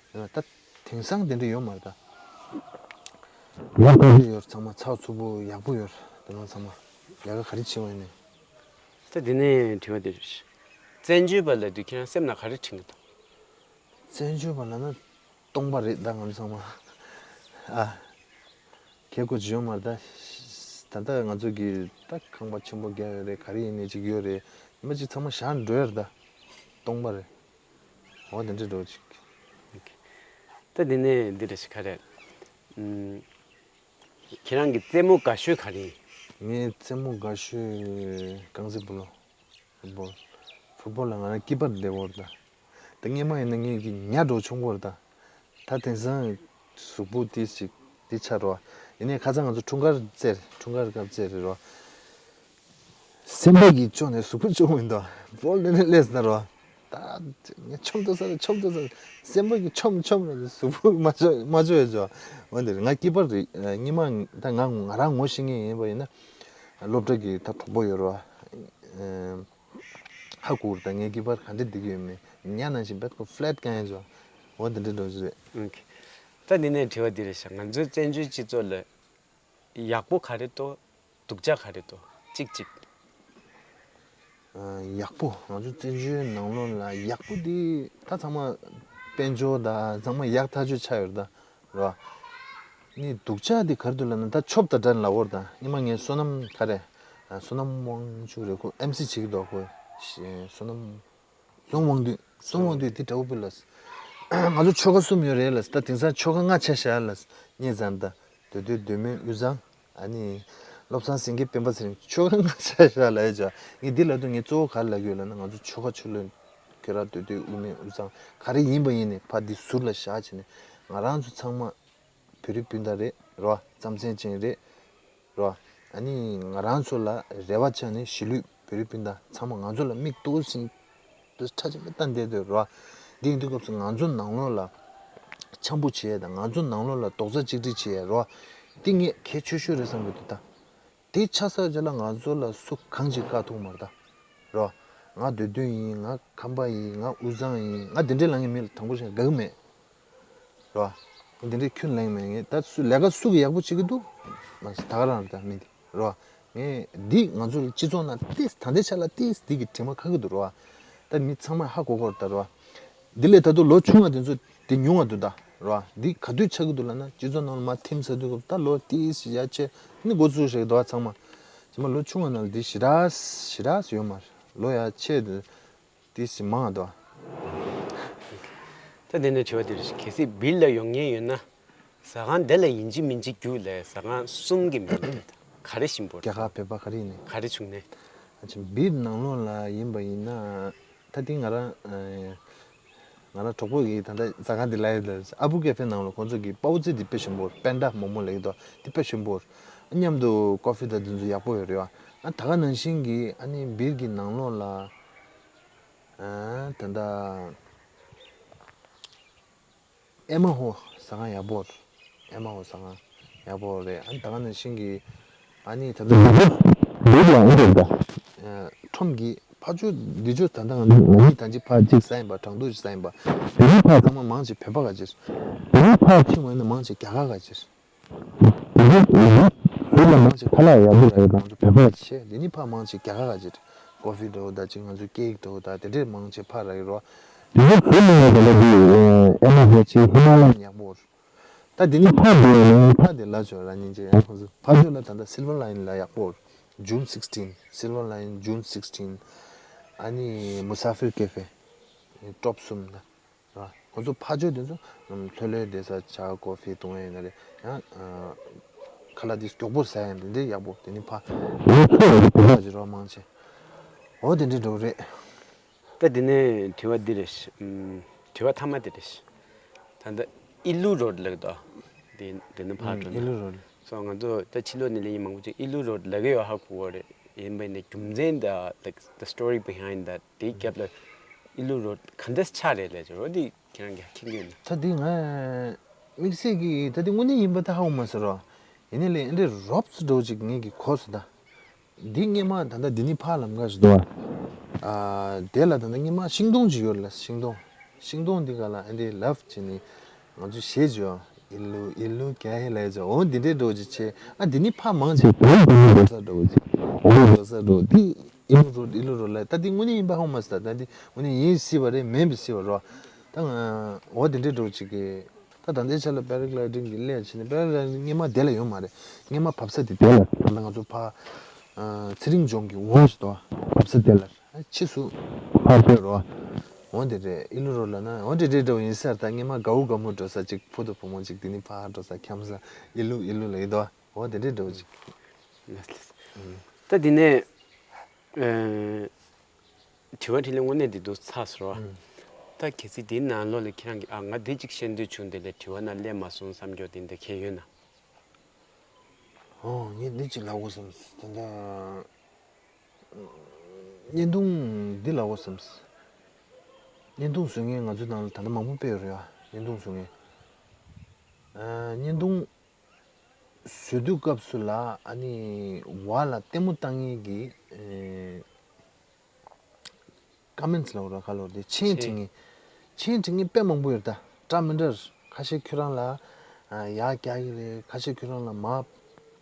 ཡིན་ན་ད་དེང་སང་དེ་འདྲས་ཡོད་མ་རེད་ད། ཡག་པོ་ཡོད། ཚང་མ་ཚགས་ཚུད་པོ་ཡག་པོ་ཡོད། དེ་ནང་ཚང་མ་ལས་ཀ་ག་རེ་བྱེད་པ་ཡིན་ནའི། ད་དེ་ནས་དྲི་བ་དེ་རེད། བཙན་བྱོལ་བ་ལབ་དུས་ཁྱེད་རང་སེམས་ནང་ག་རེ་དྲན་གི་འདུག་བཙན་བྱོལ་བ་ལབ་ན་སྟོང་པ་རེད་ད། ང་ཚོ་ཚང་མ་ཨ་གལ་དགོས་ཅི་ཡོད་མ་རེད་ད། ད་ལྟ་ང་ཚོ་གི་ད་ཁང་པ་ཆེན་པོ་རྒྱག་ཡོད་རེད། ག་རེ་ཡིན་ནའི་ཅིག་ཡོད་རེད། མི་ཅིག་ཚང་མ་བཞག་འགྲོ་ཡ་རེད་ད། སྟོང་པ་རེད། འོ་དེ་འདྲ་འགྲོ་ཅིག་ད་དེ་ནས་འདི་འདྲ་ཞིག་ག་རེད། ཨུམ། ཁྱེད་རང་གི་རྩེད་མོ་དགའ་ཤོས་ག་རེ་ཡིན། ངའི་རྩེད་མོ་དགའ་ཤོས་རྐང་རྩེད་སྤོ་ལོ། ཕུཊ་བོལ། ཕུཊ་བོལ་ལ་ང་རང་སྐྱེས་པ་བདེ་བོ་རེད་ད། ད་སྔོན་མ་ཡིན་ན་ངས་ཀྱི་ཉ་འགྲོ་ཆུང་པོ་རེད་ད། ད་དེང་སང་གཟུགས་པོ་ཏིས་ཅིག་འདི་ཆགས་འགྲོ་བ། ཡིན་ནའི་ཁ་སང་ང་ཚོ་འཁྲུངས་སྐར་རྩེད། འཁྲུངས་སྐར་སྐབས་རྩེད་རེད་རོ། སེམས་པ་གི་ཕྱོགས་ནས་གཟུགས་པོ་ཆུང་མི་འདུག་བོལ་ནས་ནས་སླེབས་ཟེར་རོ། ད་ངས་ཆོམ་ཏོ་ས་རེད། ཆོམ་ཏོ་ས་རེད། སེམས་པ་གི་ཆོམ་ཆོམ་རེད། གཟུགས་པོ་མ་ཆོ་མ་ཆོ་ཡོད་ཆོ། འོན་ཏེ་ང་སྐྱེས་པ་རེད། སྔོན་མ་ད་ང་ང་རང་ངོ་ཤེས་མཁན་ཡིན་པ་ཡིན་ན། སློབ་གྲྭ་གི་ད་གྲོགས་པོ་ཡོད་རོ། ཧ་གོ་རེད་ད། ངའི་སྐྱེས་པ་ག་འདྲ་བསྡད་ཀྱི་ཡོད་མེད། ཉ་ནང་བཞིན་བེད་ཁོ་ཕ་ལེཊ་གང་ཡིན་ཆོ། འོ་དེ་འདྲ་འགྲོ་གི་རེད། ད་འདི་ནས་དྲི་བ་འདི་རེད་ཤག་ང་ཚོའི་བཙན་བྱོལ་སྤྱི་ཚོགས་ལ་ཡག་པོ་ག་རེ་འདུག་སྡུག་ཅག་ག་རེ་འདུག་གཅིག་གཅིག་ཨ། ཡག་པོ། ང་ཚོ་བཙན་བྱོལ་ནང་ལོགས་ལ་ཡག་པོ་འདི་ད་ཚང་མ་དཔལ་འབྱོར་དང་ཚང་མ་ཡག་ཐག་ཆོད་ཆགས་ཡོད་རེད་ད། རེད་བ། ནི་སྡུག་ཅག་འདི་ག་རེ་འདུག་ལབ་ན་ད་ཆོབ་དང་འདྲ་ལབ་ཡོད་རེད་ད། སྔོན་མ་ངའི་བསོད་ནམས་ག་རེ། ཨ། བསོད་ནམས་དབང་ཕྱུག་རེད། ཁོ་ཨེམ་སི་བྱེད་ཀྱི་འདུག་ཁོ། བསོད་ནམས། གསུང་དབང་འདུས། གསུང་དབང་འདུས་དེ་འདྲ་པོ་ལ། ང་ཚོ་ཆོལ་ཁ་གསུམ་ཡོད་རེད་ལ། ད་དེང་སང་ཆོལ་ཁ་ལྔ་ཆགས་ཤག་ལ། སྙེ་ཟར་ད། མདོ་སྟོད་མདོ་སྨད་དབུས་གཙང་། ཨ་ནི། བློ་བཟང་སེང་གེ་སྤེན་པ་ཚེ་རིང་། ཆོལ་ཁ་ལྔ་ཆགས་ཤག་ལ་ཡ་ཅག་ངས་འདི་ལབ་དུས་ངས་གཙོ་བོ་ག་རེ་ལབ་ཀྱི་ཡོད་ལབ་ན། ང་ཚོ་ཆོལ་ཁ་ཆོས་ལུགས་ཁྱོད་རང་མདོ་སྟོད་དབུ་མའི་དབུས་གཙང་ག་རེ་ཡིན་པ་ཡིན་ནས་ཕར་འདི་ཟུར་ལ་བཞག་བྱས་ནས། ང་རང་ཚོ་ཚང་མ་བོད་རིགས་སྤུན་ཟླ་རེད་རོ། རྩམ་ཟན་ཅན་རེད་རོ། ཨ་ནི་ང་རང་ཚོ་ལ་རེ་བ་བཅངས་ནས་གཞིས་ལུས་བོད་རིགས་སྤུན་ཟླ་ཚང་མ་ང་ཚོ་ལ་མིག་ཏོ་བཞིན་དུ་ཁྲ་ཆེན་པོ་ལྟ་བསྡད་འདུག་རོ། འདི་ཡིན་དུས་སྐབས་སུ་ང་ཚོ་ནང་ལོགས་ལ་འཆམ་པོ་བྱེད་ཡས་དང་། ང་ཚོ་ནང་ལོགས་ལ་རྡོག་རྩ་གཅིག་སྒྲིལ་བྱེད་ཡས་རོ། འདི་ངས་གལ་ཆེ་ཤོས་རེད་བསམ་གྱི་འདུག་ད། དེ་ཆགས་ཚར་རྗེས་ལ་ང་ཚོ་ལ་སུ་གང་ཅིག་བཀག་ཐུབ་མ་རེད་ད། རོ། ང་མདོ་སྟོད་ཡིན། ང་ཁམས་པ་ཡིན། ང་དབུས་གཙང་ཡིན། ང་དེ་འདྲའི་ལབ་མཁན་མི་ལ་དང་པོ་བཞག་དགའ་གི་མེད། རོ། ང་དེ་འདྲའི་ཁྱོན་ལབ་མཁན་མེད། ངས་ད་སུ་ལས་ཀ་སུ་གི་ཡག་པོ་བྱེད་ཀྱི་འདུག་མ་ཟད་ད་ག་རང་རེད་ད་མི་འདི། རོ། ངས་འདི་ང་ཚོ་སྤྱི་ཚོགས་ནང་ཏིས་ད་ལྟའི་ཆ་ལ་ཏིས་འདི་གི་དྲི་མ་ཁ་གི་འདུག་རོ། ད་མི་ཚང་མ་ཧ་གོ་གོ་རེད་ད་རོ། འདི་ལས་ད་དུང་ལོ་ཆུང་བ་དེ་ཚོ་དེ་ཉུང་བ་འདུག་ད་རོ། འདི་ག་དུས་ཆགས་ཀྱི་འདུག་ལབ་ན། སྤྱི་ཚོགས་ནང་ལ་མར་ཐིམ་ཚར་དུས་སྐབས་ད་ལོ་ཏིས་ཡར་ཆེ་ནི་འགོ་ཚུགས་ཤག་འདུག་ཚང་མ། ཚང་མ་ལོ་ཆུང་བ་ནང་ལ་འདི་ཞེ་དྲག་ཞེ་དྲག་ཡོད་མ་རེད། ལོ་ཡར་ཆེ་དུས་ཏིས་མང་བ་འདུག་ད་དེ་ནས་དྲི་བ་འདི་རེད། གལ་སྲིད་སྦིར་ལ་ཡོང་མཁན་ཡོད་ན། ཟ་ཁང་དེ་ལ་ཡིན་གཅིག་མིན་གཅིག་རྒྱུགས་ལས། ཟ་ཁང་གསུམ་གྱི་མིང་དེ་ག་རེ་ཞིམ་པོ་རེད། རྒྱ་གར་བོད་པ་ག་རེ་ཡིན་ནའི། ག་རེ་བྱུང་ནའི། ཨ་ཅེ་སྦིར་ནང་ལོགས་ལ་ཡིན་པ་ཡིན་ན། ད་དེ་ང་རང་ཨ་ང་རང་གྲོགས་པོ་གིས་ད་ལྟ་ཟ་ཁང་དེ་ལབ་ཡོད་ད། ཨ་བུ་ཀེ་ཧྥེ་ནང་ལ་ཁོང་ཚོ་གི་པའོ་ཙི་དེ་དཔེ་ཞིམ་པོ་རེད། པན་ཌ་མོག་མོག་ལབ་ཀྱི་འདུག་དེ་དཔེ་ཞིམ་པོ་རེད། མཉམ་དུ་ཀོ་ཧྥི་དང་དེ་ཚོ་ཡག་པོ་ཡོད་རེད་བ། ཨ་ད་ག་ནང་བཞིན་གྱི་ཨ་ནི་སྦིར་གྱི་ནང་ལོགས་ལ་ཨ་ད་ལྟ། ཨེ་མ་ཧོ་ཟ་ཁང་ཡག་པོ་རེད། ཨེ་མ་ཧོ་ཟ་ཁང་ཡག་པོ་རེད། ཨ་ནི་ད་ག་ནང་བཞིན་གྱི་ཨ་ནི་ད་ལྟ་འདི་ཚོ་འདི་ལ་ཨེ་རེད་ད། ཁྲོམ་གྱི་ཕ་ཇོ་འདི་ཚོ་ད་ལྟ་ང་ཚོ་ང་གཉིས་ད་ཅི་ཕ་གཅིག་ཟ་ཡིན་པ། གྲང་ཐུག་ཅིག་ཟ་ཡིན་པ། དེ་རིང་ཕ་ཚང་མ་མང་ཆེ་བོད་པ་ག་ཅིག་དེ་རིང་ཕ་ཕྱིན་པ་ཡིན་ན་མང་ཆེ་རྒྱ་གར་ག་ཅིག་དེ་ཚོ་ལ་མང་ཆེ་ཁ་ལག་ཡག་པོ་རག་ཡོད། ང་ཚོ་བོད་པ་ཆེ། དེ་ནི་ཕ་མང་ཆེ་རྒྱ་གར་ག་ཅིག་ཀོ་ཧྥི་འདྲ་བོ་ད་ཅིག་ང་ཚོ་ཀེག་འདྲ་བོ་ད་དེ་འདྲས་མང་ཆེ་ཕ་རག་ཡོད་རོ། དེ་ཚོ་བོད་མི་ཡོད་པ་ལ་དེ་ཨེ་མ་ཧོ་ཆེ་ཧི་མ་ལ་ཡ་ཡག་པོ་རེད། ད་དེ་ནི་ཕ་དེ་ལ་ཕ་དེ་ལ་ཆོ་ར་ཉིན་ཆེ་ཡང་ཁོང་ཚོ་ཕ་ཆོ་ལ་ད་ལྟ་སིལ་བར་ལ་ཡིན་ལ་ཡག་པོ་རེད། ཇུན་སིགས་ཊིན། སིལ་བར་ལ་ཡིན་ཇུན་སིགས་ཊིན། ཨ་ནི་མུ་ས་ཧྥིར་ཀེ་ཧྥེ། ཀྲོབ་གསུམ་ད། ར། ཁོ་ཚོ་ཕ་ཆོས་དེ་ཚོ་ལྷོད་ལྷོད་བསྡད་ས། ཇ་ཀོ་ཧྥི་འཐུང་ཡ་ཡིན་ན་རེད། ཡང་ཁ་ལག་དེ་མགྱོགས་པོ་ཟ་ཡ་ཡིན་དེ་འདྲའི་ཡག་པོ། དེ་ནི་ཕ་ལོ་ཚོ་རེད་དེ་ཕ་ཅི་རོ་མང་ཆེ། འོ་དེ་འདྲའི་འགྲོ་རེད། ད་དེ་ནས་དྲི་བ་འདི་རེད། ཨུམ། དྲི་བ་མཐའ་མ་དེ་རེད། ད་ལྟ་ཨི་ལུ་རོཌ་ལབ་དོ། དེ་དེ་ནི་ཕར་འགྲོ་ན། ཨི་ལུ་རོཌ། སོ་ང་ཚོ་ད་ཕྱི་ལོགས་ནས་སླེབས་མཁན་མང་པོ་ཅིག་ཨི་ལུ་རོཌ་ལབ་ཀྱི་ཡོད་ཧ་གོ་གི་རེད། ཡིན་པ་ཡིན་ན་རྒྱུ་མཚན་དང་like the story behind that དེའི་རྒྱབ་ལ་ཨི་ལུ་རོཌ་ག་འདྲ་ཆགས་རེད་ལབ་ཀྱི་རོ། དེ་ཁྱེད་རང་གིས་མཁྱེན་གྱི་ཡོད་ན། ད་དེ་ང་དམིགས་བསལ་གྱི་ད་དེ་དངོས་གནས་ཡིན་པ་ད་ཧ་གོ་མ་སོང་རོ། ཡིན་ནའི་ལས་ཨེ་འདྲའི་རོབ་ཙམ་འདྲ་བོ་ཅིག་ངེད་ཀྱིས་གོ་སོང་ད། འདི་སྔོན་མ་ད་ལྟ་འདི་ནི་ཕ་ལམ་ཁ་ཞིག་འདུག་ཨ། དེ་ལ་ད་ལྟ་སྔོན་མ་ཤིང་སྡོང་ཅིག་ཡོད་ལ། ཤིང་སྡོང་། ཤིང་སྡོང་འདི་ག་ལ་ཨེ་འདྲའི་ལབ་བྱས་ནས་ང་ཚོ་གཞས་བརྗོད། ཨི་ལུ་ཨི་ལུ་ཀྱ་ཧེ་ལ་ཡ་ཅོ། འོ་འདི་འདྲའི་འདྲ་བོ་ཅིག་བྱས། ཨ་འདི་ནི་ཕ་མང་ཆེ་བོད་འདི་ནི་འགྲོ་ས་འདྲ་བོ་ཅིག་འོ་འགྲོ་ས་འདྲ་བོ། འདི་ཨི་ལུ་རོ་ཨི་ལུ་རོ་ལ་ད་འདི་དངོས་གནས་ཡིན་པ་ཧ་གོ་མ་སོང་། ད་འདི་དངོས་གནས་ཡིན་སྲིད་པ་རེད། མིན་པ་སྲིད་པ་རོ། ད་ང་འོ་འདི་འདྲའི་འདྲ་བོ་ཅིག་གི་ད་ད་ལྟའི་ཆ་ལ་པེ་ར་གི་ལའི་ཌིང་གི་སླེབས་ཕྱིན་ནས། པེ་ར་གི་ལའི་ཌིང་སྔོན་མ་དེ་ལ་ཡོད་མ་རེད། སྔོན་མ་བབས་ས་དེ་དེ་ལ། ད་ལྟ་ང་ཚོ་ཕ་ཚེ་རིང་ལྗོངས་ཀྱི་འོག་ཞིག་འདུག་བབས་ས་དེ་ལ། ཕྱིས་སུ་ཕར་ཕེབས་རོ། འོ་དེ་རེད། ཨི་ལུ་རོ་ལ་ན་འོ་དེ་འདྲའི་འདྲ་བོ་ཡིན་ས་རེད། ད་སྔོན་མ་དགའ་བོ་དགའ་མོ་འགྲོ་ས་ཅིག་བུ་དང་བུ་མོ་ཅིག་དེ་ནི་ཕར་འགྲོ་ས་འཁྱམ་ས་ཨི་ལུ་ཨི་ལུ་ལ་ཡིན་འདུག་འོ་དེ་འདྲའི་འདྲ་བོ་ཅིག་ད་དེ་ནས། ཨ། དྲི་བ་དྲིས་ལན་དངོས་གནས་འདི་འདུག་ཚར་སོང་བ། ཨང་། ད་གལ་སྲིད་འདིའི་ནང་ལོགས་ལ་ཁྱེད་རང་གིས་ཨ་ང་འདི་གཅིག་བཤད་འདོད་བྱུང་། དེ་ལས་དྲི་བ་ནང་སླེབས་མ་སོང་བསམ་རྒྱུ་དེ་འདྲ་གང་ཡོད་ན། ཨོ་ངས་འདི་གཅིག་ལབ་དགོས་བསམས། ད་ལྟ་བརྙན་ཐུང་འདི་ལབ་དགོས་བསམས། བརྙན་ཐུང་བཟོ་མཁན་ང་ཚོའི་ནང་ལ་ད་ལྟ་མང་པོ་དཔེ་ཡོད་རེད་ཨ། བརྙན་ཐུང་བཟོ་མཁན། ཨ། བརྙན་ཐུང་བཟོ་དུས་སྐབས་སུ་ལ་ཨ་ནི་བ་ལ་ལྟད་མོ་བཏང་མཁན་གྱི་ཨེ། ཀ་མེན་ཊི་ལབ་ར་ག་ལབ་རེད། མཆན་མཆན། བྲིས་མཁན། མཆན་བྲིས་མཁན་དཔེ་མང་པོ་ཡོད་ད། འདྲ་མི་འདྲ། ཁ་ཤས་ཁྱོད་རང་ལ་ཨ་ཡར་རྒྱག་གི་རེད། ཁ་ཤས་ཁྱོད་རང་ལ་མར་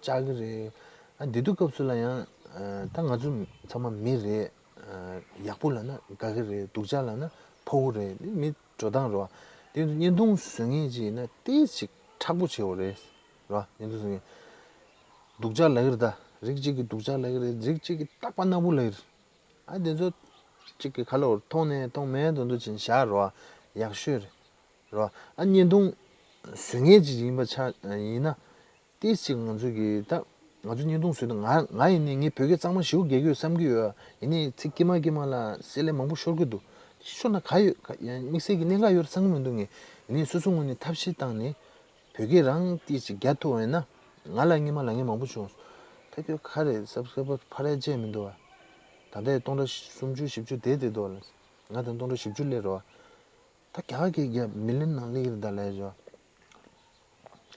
བཅག་གི་རེད། ཨ་འདི་དུས་སྐབས་སུ་ལ་ཡང་ཨ་ད་ང་ཚོ་ཚང་མ་མི་རེད། ཨ་ཡག་པོ་ལབ་ན་དགའ་གི་རེད། སྡུག་ཅག་ལབ་ན་ཕོག་གི་རེད། འདི་མི་འགྲོ་སྟངས་རེད་བ། དེ་ཚོ་བརྙན་ཐུང་བཟོ་མཁན་ཅིག་ཡིན་ན་ཏོག་ཙམ་མཁྲེགས་པོ་བྱེད་དགོས་རེད། རེད་བ། བརྙན་ཐུང་བཟོ་མཁན། སྡུག་ཅག་ལབ་ཀྱི་རེད་ད། རིགས་གཅིག་གིས་སྡུག་ཅག་ལབ་ཀྱི་རེད། རིགས་གཅིག་གིས་རྟག་པར་ནག་པོ་ལབ་ཀྱི་རེད། ཨ་དེ་ཚོ་ གཅིག་གི་ཁ་ལོ་མཐོང་ནས་མཐོང་མེད་དུ་འདུག་ཅིང་བཞག་རོ། ཡག་ཤོས་རེད་རོ། ཨ་བརྙན་ཐུང་བཟོ་མཁན་ཅིག་ཡིན་པ་ཆ་ཡིན་ན། ཏིས་ཅིག་ང་ཚོ་གི་ད་ང་ཚོ་བརྙན་ཐུང་བཟོས་དུས་ང་ང་ཡིན་ནའི་ངའི་བོད་སྐད་གཙང་མ་ཞེ་པོ་རྒྱག་གི་ཡོད་བསམ་གྱི་ཡོད། ཡིན་ནའི་ཚིག་དཀྱིལ་མ་དཀྱིལ་མ་ལ་གསལ་ལེ་མང་པོ་ཤོར་གྱི་འདུག་ཤོར་ན་ག་ཡོད་ག་ཡང་དམིགས་བསལ་གྱི་གནད་འགག་ཡོད་རེད་བསམ་གྱི་མི་འདུག་ངས། ཡིན་ནའི་སོ་སོ་ངོས་ནས་ཐབས་ཤེས་བཏང་ནས་བོད་སྐད་རང་ཏིས་ཅིག་རྒྱག་ཐུབ་པ་ཡིན་ན། ང་ལ་སྔོན་མ་ལབ་མཁན་མང་པོ་བྱུང་། ད་ཁྱོད་ག་རེ་སབ་སི་ཀ་རའེ་བར་འཕར་ཡ་ཅིག་མི་འདུག་བ། ད་ལྟའི་སྟོང་ཕྲག་སུམ་ཅུ་བཞི་བཅུ་དེ་དེ་འདུག་བ། ང་ད་སྟོང་ཕྲག་བཞི་བཅུ་སླེབས་རོ། ད་རྒྱ་གར་གྱི་རྒྱ་མི་ལི་ཡོན་ནང་སླེབས་ཀྱི་རེད་ད་ལབ་ཡ་ཅིག་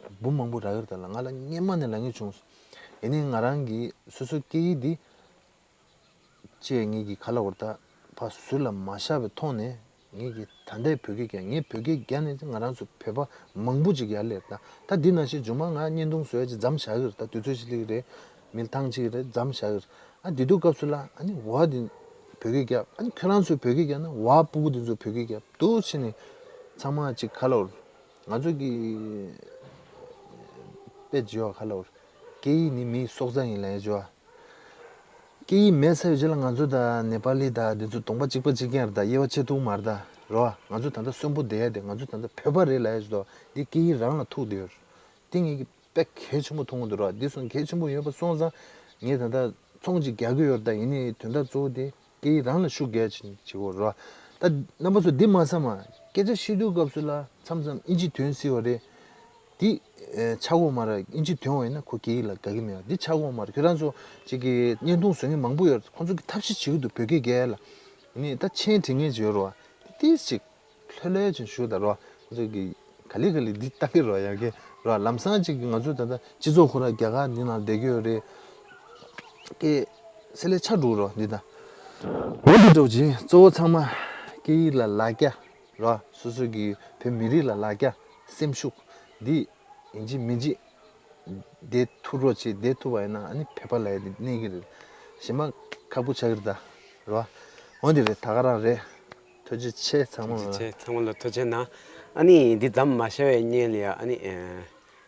བ། འབུམ་མང་པོ་རག་གི་རེད་ད་ལབ། ང་ལ་སྔོན་མ་ནས་ལབ་མཁན་བྱུང་། ཡིན་ནའི་ང་རང་གིས་སོ་སོའི་སྐད་ཡིག་འདི་ཅེས་ངེད་ཀྱི་ཁ་ལ་བོར་ད་ཕ་ཟུར་ལ་མ་བཞག་པའི་ཐོག་ནས། ངེད་ཀྱི་ད་ལྟའི་བོད་སྐད་རྒྱག་ངས་བོད་སྐད་རྒྱག་ནས་ང་རང་ཚོ་བོད་པ་མང་པོ་ཅིག་ཡར་སླེབས་ད། ད་འདི་ནང་བཞིན་མཇུག་མ་ང་བརྙན་ཐུང་བཟོ་ཡ་ཅིག་མཚམས་བཞག་གི་རེད། ད་དུས་ཚོད་ཅིག་སླེབས་ཀྱི་རེད། མི་ཐང་ཅིག་རེད་མཚམས་བཞག་གི་རེད། ཨ་འདི་དུས་སྐབས་སུ་ལ་ཨ་ནི་འོ་འདི་བོད་སྐད་རྒྱབ། ཨ་ནི་ཁྱོད་རང་ཚོས་བོད་སྐད་རྒྱབ་ན་བ་སྤུ་གུ་འདི་ཚོ་བོད་སྐད་རྒྱབ་འདུག་བྱས་ནས་ཚང་མ་ཅིག་ཁ་ལོར། ང་ཚོ་གི་དཔེ་བརྗོད་པ་ཁ་ལོར། སྐད་ཡིག་ནི་མིའི་སྲོག་རྩ་ཡིན་ལབ་ཡ་བརྗོད་པ། སྐད་ཡིག་མེད་ཚར་བའི་རྗེས་ལ་ང་ཚོ་དང་ནེ་པ་ལི་དང་འདི་ཚོ་གདོང་པ་གཅིག་པ་གཅིག་རྐྱང་རེད་ད། དབྱེ་བ་ཕྱེ་ཐུབ་མ་རེད་ད་རོ། ང་ཚོ་ད་ལྟ་གསོན་པོ་བསྡད་ཡ་དེ་ང་ཚོ་ད་ལྟ་བོད་པ་རེད་ལབ་ཡ་ཞིག་འདུག་འདི་སྐད་ཡིག་རང་ལ་ཐུག་བསྡད་ཡོད་རེད། འདི་ངེད་ཀྱི་དཔེ་གལ་ཆེན་པོ་མཐོང་གི་འདུག་ར། འདི་སོང་གལ་ཆེན་པོ་ཡོད་པ་སོང་ཙང་ངས་ད་ལྟ་ཚོང་ཅིག་རྒྱག་གི་ཡོད་རེད་ད། ཡིན་ནའི་དོན་དག་གཙོ་བོ་དེ་སྐད་ཡིག་རང་ལ་ཤུགས་རྒྱག་ཅིག་བྱེད་དགོས་ར། ད་རྣམ་པ་ཚོ་འདི་མ་བསམ་མ། སྐད་ཆ་བཤད་དུས་སྐབས་སུ་ལ་མཚམས་མཚམས་ཨིན་ཇི་དོན་སྲིད་པ་རེད། འདི་ཨེ་ཆགས་ཡོད་མ་རེད། ཨིན་ཇི་དོན་པ་ཡིན་ན་ཁོ་སྐད་ཡིག་ལ་དགའ་གི་མེད་པ་འདི་ཆགས་ཡོད་མ་རེད། ཁྱོད་རང་ཚོ་ཅིག་གི་བརྙན་ཐུང་བཟོ་མཁན་མང་པོ་ཡོད་རེད། ཁོང་ཚོ་གི་ཐབས་ཤེས་བྱེད་ཀྱི་འདུག་བོད་སྐད་རྒྱག་ཡ་ལ། ནི་ད་མཆན་བྲིས་མཁན་ཅིག་ཡོད་རེད་བ། ཏིས་ཅིག་ལྷོད་ལྷོད་ཅིག་ཞུ་ད་རོ། ཁོང་ཚོ་གི་ག་ལེ་ག་ལེ་འདི་ལྟ་གི་རོ། ཡ་གི་རོ། ལམ་སང་ཅིག་ང་ཚོ་ད་ལྟ་སྤྱི་ཚོགས་ཁོ་ར་རྒྱ་གར་འདི་ནང་བསྡད་ཀྱི་ཡོད་རེད། ཀེ་སེ་ལེ་ཆ་འགྲོ་རོ་འདི་ད། འོ་འདི་འགྲོ་ཅིག་གཙོ་བོ་ཚང་མ་སྐད་ཡིག་ལ་ལ་རྒྱ་རོ། སོ་སོ་གི་བོད་མི་རིགས་ལ་ལ་རྒྱ་སེམས་ཤུགས་འདི་ཡིན་གཅིག་མིན་གཅིག་བསྡད་ཐུབ་རོགས་བྱེད། བསྡད་ཐུབ་པ་ཡིན་ན་ཨ་ནི་བོད་པ་ལབ་ཡ་དེ་གནས་ཀྱི་རེད། གཞན་མ་ཁག་པོ་ཆགས་ཀྱི་རེད་ད་རོ། འོ་འདི་རེད། ད་ག་རང་རེད། ཐུགས་རྗེ་ཆེ་ཚང་མ་ལ། ཐུགས་རྗེ་ཆེ་ཚང་མ་ལ་ཐུགས་རྗེ་གནང་། ཨ་ནི་འདི་ཙམ་མ་བྱ་བའི་སྙིང་ལ་ཡ་ཨ་ནི་ཨེ་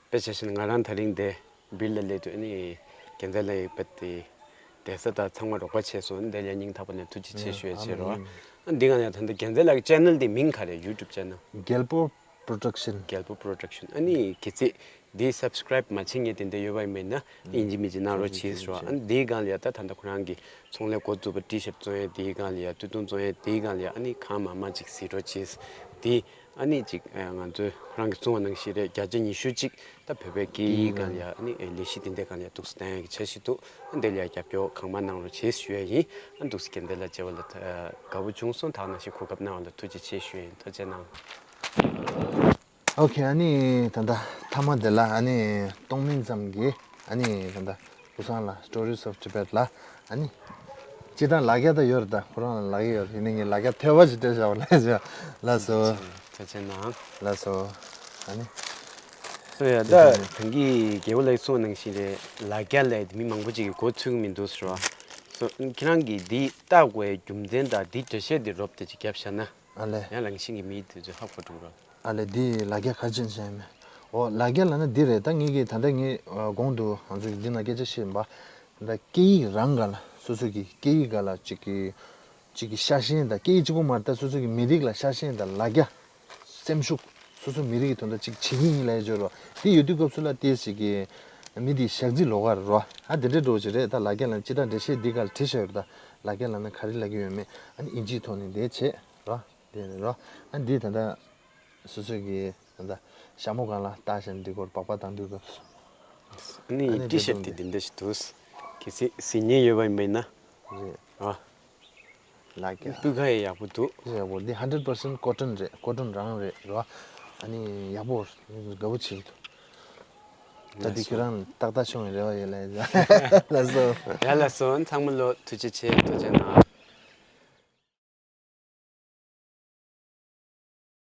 དཔེ་ཆ་བཞིན་ང་རང་ད་རིང་འདི་སྦིར་ལ་སླེབས་དུས་ཨ་ནི་རྒྱལ་མཚན་ལགས་ཡི་པད་དེ་བསྡད་ས་དང་ཚང་མ་རོགས་པ་བྱས་སོང་། ཨ་ནི་འདི་ལ་ཡ་སྙིང་ཐག་པ་ནས་ཐུགས་རྗེ་ཆེ་ཞུ་ཡ་བྱེད་རོགས། ཨ་ནི་འདི་ག་ནས་ད་ལྟ་རྒྱལ་མཚན་ལགས་ཀྱི་ཅེ་ནལ་དེ་མིང་ག་རེ། ཡུ་ཊུབ་ཅེ་ནལ། རྒྱལ་པོ་པྲོ་ཌག་ཤན། རྒྱལ་པོ་པྲོ་ཌག་ཤན། ཨ་ནི་གལ་སྲིད་འདི་སབ་སི་ཀ་རའིབ་མ་བྱེད་མཁན་དེ་འདྲ་ཡོད་པ་ཡིན་པ་ཡིན་ན་ཨིན་ཇི་མི་ཇི་གནང་རོགས་བྱེད་ཟེར་བ། ཨ་ནི་འདིའི་སྒང་ལ་ཡ་ད་ད་ལྟ་ཁོ་རང་གི་ཚོང་ལས་འགོ་བཙུགས་པ་ཊི་ཤར་ཊི་བཙོང་ཡས་དེའི་སྒང་ལ་ཡ་སྟོད་ཐུང་བཙོང་ཡས་དེའི་སྒང་ལ་ཡ་ཨ་ནི་གང་མང་མང་ཅིག་གཟིགས་རོགས་བྱེད། དེ་ཨ་ནི་ཅིག་ང་ཚོས་ཁོ་རང་གིས་གསུངས་པ་ནང་བཞིན་རེད། བརྒྱ་ཆ་ཉི་ཤུ་གཅིག་ད་བོད་པའི་སྐད་ཡིག་སྒང་ལ་ཡ་ཨ་ནི་ལས་གཞི་དེ་འདྲའི་སྒང་ལ་ཡ་འདུག་སེ་བཏང་ཡས་ཀྱི་འཆར་གཞི་འདུག་ཨ་འདི་ལ་ཡ་རྒྱབ་སྐྱོར་གང་མང་གནང་རོགས་བྱེད་ཞུ་ཡས་ཡིན། ཨ་འདུག་སེ་རྒན་དེ་ལ་མཇལ་བ་ལ་དགའ་པོ་བྱུང་སོང་། ད་ག་ནང་བཞིན་གོ་སྐབས་གནང་བ་ལ་ཐུགས་རྗེ་ཆེ་ཞུ་ཡས་ཡིན། ཐུགས་རྗེ་གནང་། ཨོ་ཁེ། ཨ་ནི་ད་ལྟ་མཐའ་མ་དེ་ལ་ཨ་ནི་གཏོང་མིན་ཙམ་གྱི་ཨ་ནི་ད་ལྟ་སྐུ་སངས་ལ་Stories of Tibet ལ་ཨ་ནི་སྤྱིར་བཏང་ལ་རྒྱ་ད་ཡོད་རེད། ད་ཁོ་རང་ལ་ལ་རྒྱ་ཡོད་རེད། ཡིན་ནའི་ངས་ལ་རྒྱ་ཐོལ་པ་ཞིག་སྤྲད་བཞག་པ་ལ་ལ་སོ། ཐུགས་རྗེ་གནང་། ལ་སོ། ཨ་ནི་སོ་ཡ་ད་ད་གིན་རྒྱལ་པོ་ལགས་གསུངས་པ་ནང་བཞིན་རེད། ལ་རྒྱ་ལབ་ཡས་དེ་མི་མང་པོ་ཅིག་གིས་གོ་ཚོད་ཀྱི་མི་འདུག་ཟེར་བ། སོ་ཁྱེད་རང་གིས་འདི་བཏགས་དགོས་རྒྱུ་མཚན་དང་འདི་འགྲེལ་བཤད་འདི་རོབ་དེ་ཅིག་བརྒྱབ་བཞག་ན། ཨ་ལས། ཡང་རང་བཞིན་གྱིས་མི་དེ་ཚོས་ཧ་གོ་འགྲོ་རོགས། ཨ་ལས། འདི་ལ་རྒྱ་ག་ཅན་ཅན་མེད། འོ་ལ་རྒྱ་ལབ་ན་འདི་རེད། ད་ངེད་ཀྱིས་ད་ལྟ་ངས་གོང་དུ་ང་ཚོ་གི་འདི་ན་སྐད་ཆ་བཤད་པ། ད་སྐད་ཡིག་རང་སྒང་ལ་སོ་སོ་གི་སྐད་ཡིག་སྒང་ལ་ཅིག་གི་ཅིག་གི་ཤ་ཞེན་དང་། སྐད་ཡིག་གཅིག་པོ་མ་རེད། ད་སོ་སོ་གི་མི་རིགས་ལ་ཤ་ཞེན་དང་ལ་རྒྱ་སེམས་ཤུགས། སོ་སོ་མི་རིགས་ཀྱི་དོན་དག་ཅིག་བྱེད་ཀྱི་ཡིན་ལབ་ཡ་ཅིག་ཡོད་རེད། དེ་ཡོད་དུས་སྐབས་སུ་ལ་ཏོག་ཙམ་གྱི་མི་དེའི་ཞག་རྩི་ལོགས་ཀ་རེད་རོ། ཨ་དེ་འདྲའི་འགྲོ་ཅིག་རེད། ད་ལ་རྒྱ་ལབ་ན་སྤྱིར་བཏང་འགྲེལ་བཤད་འདི་སྒང་ལ་བྲིས་བཞག་ཡོད་རེད། ད་ལ་རྒྱ་ལབ་ན་ག་རེ་ལབ་ཀྱི་ཡོད་མེད་ཨ་ནི་ཨིན་ཇིའི་ཐོག་ནས་འདི་བྱས་རོ། དེ་ནས་རོ། ཨ་འདི་ད་ལྟ་སོ་སོ་གི་ད་ལྟ་ཞྭ་མོ་སྒང་ལ་བཏགས་བཞག་འདི་སྐོར་སྦག་སྦག་བཏང་དུས་སྐབས་སུ། ཨ་ནི་ཨ་ནི་ཊི་ཤར་ཊི་དེ་འདི་འདྲ་ཞིག་འདུག་གལ་སྲིད་གཟིགས་མཁན་ཡོད་པ་ཡིན་པ་ཡིན་ན། རེད། ཨ། ལ་རྒྱ། སྤུས་ཀ་ཡང་ཡག་པོ་འདུག་ཡག་པོ། འདི་ཧན་ཌེཌ་པར་སེན་ཊི་ཀོ་ཊོན་རེད། ཀོ་ཊོན་རང་རེད་རོ། ཨ་ནི་ཡག་པོ་རེད། དགའ་པོ་བྱེད་ཀྱི་འདུག་ད་འདི་ཁྱེད་རང་ཏག་ཏག་ཤོང་བའི་རེ་བ་ཡོད་ལ། ལགས་སོ། ཡ་ལགས་སོ། ཚང་མ་ལོ་ཐུགས་རྗེ་ཆེ། ཐུགས་རྗེ་གནང་།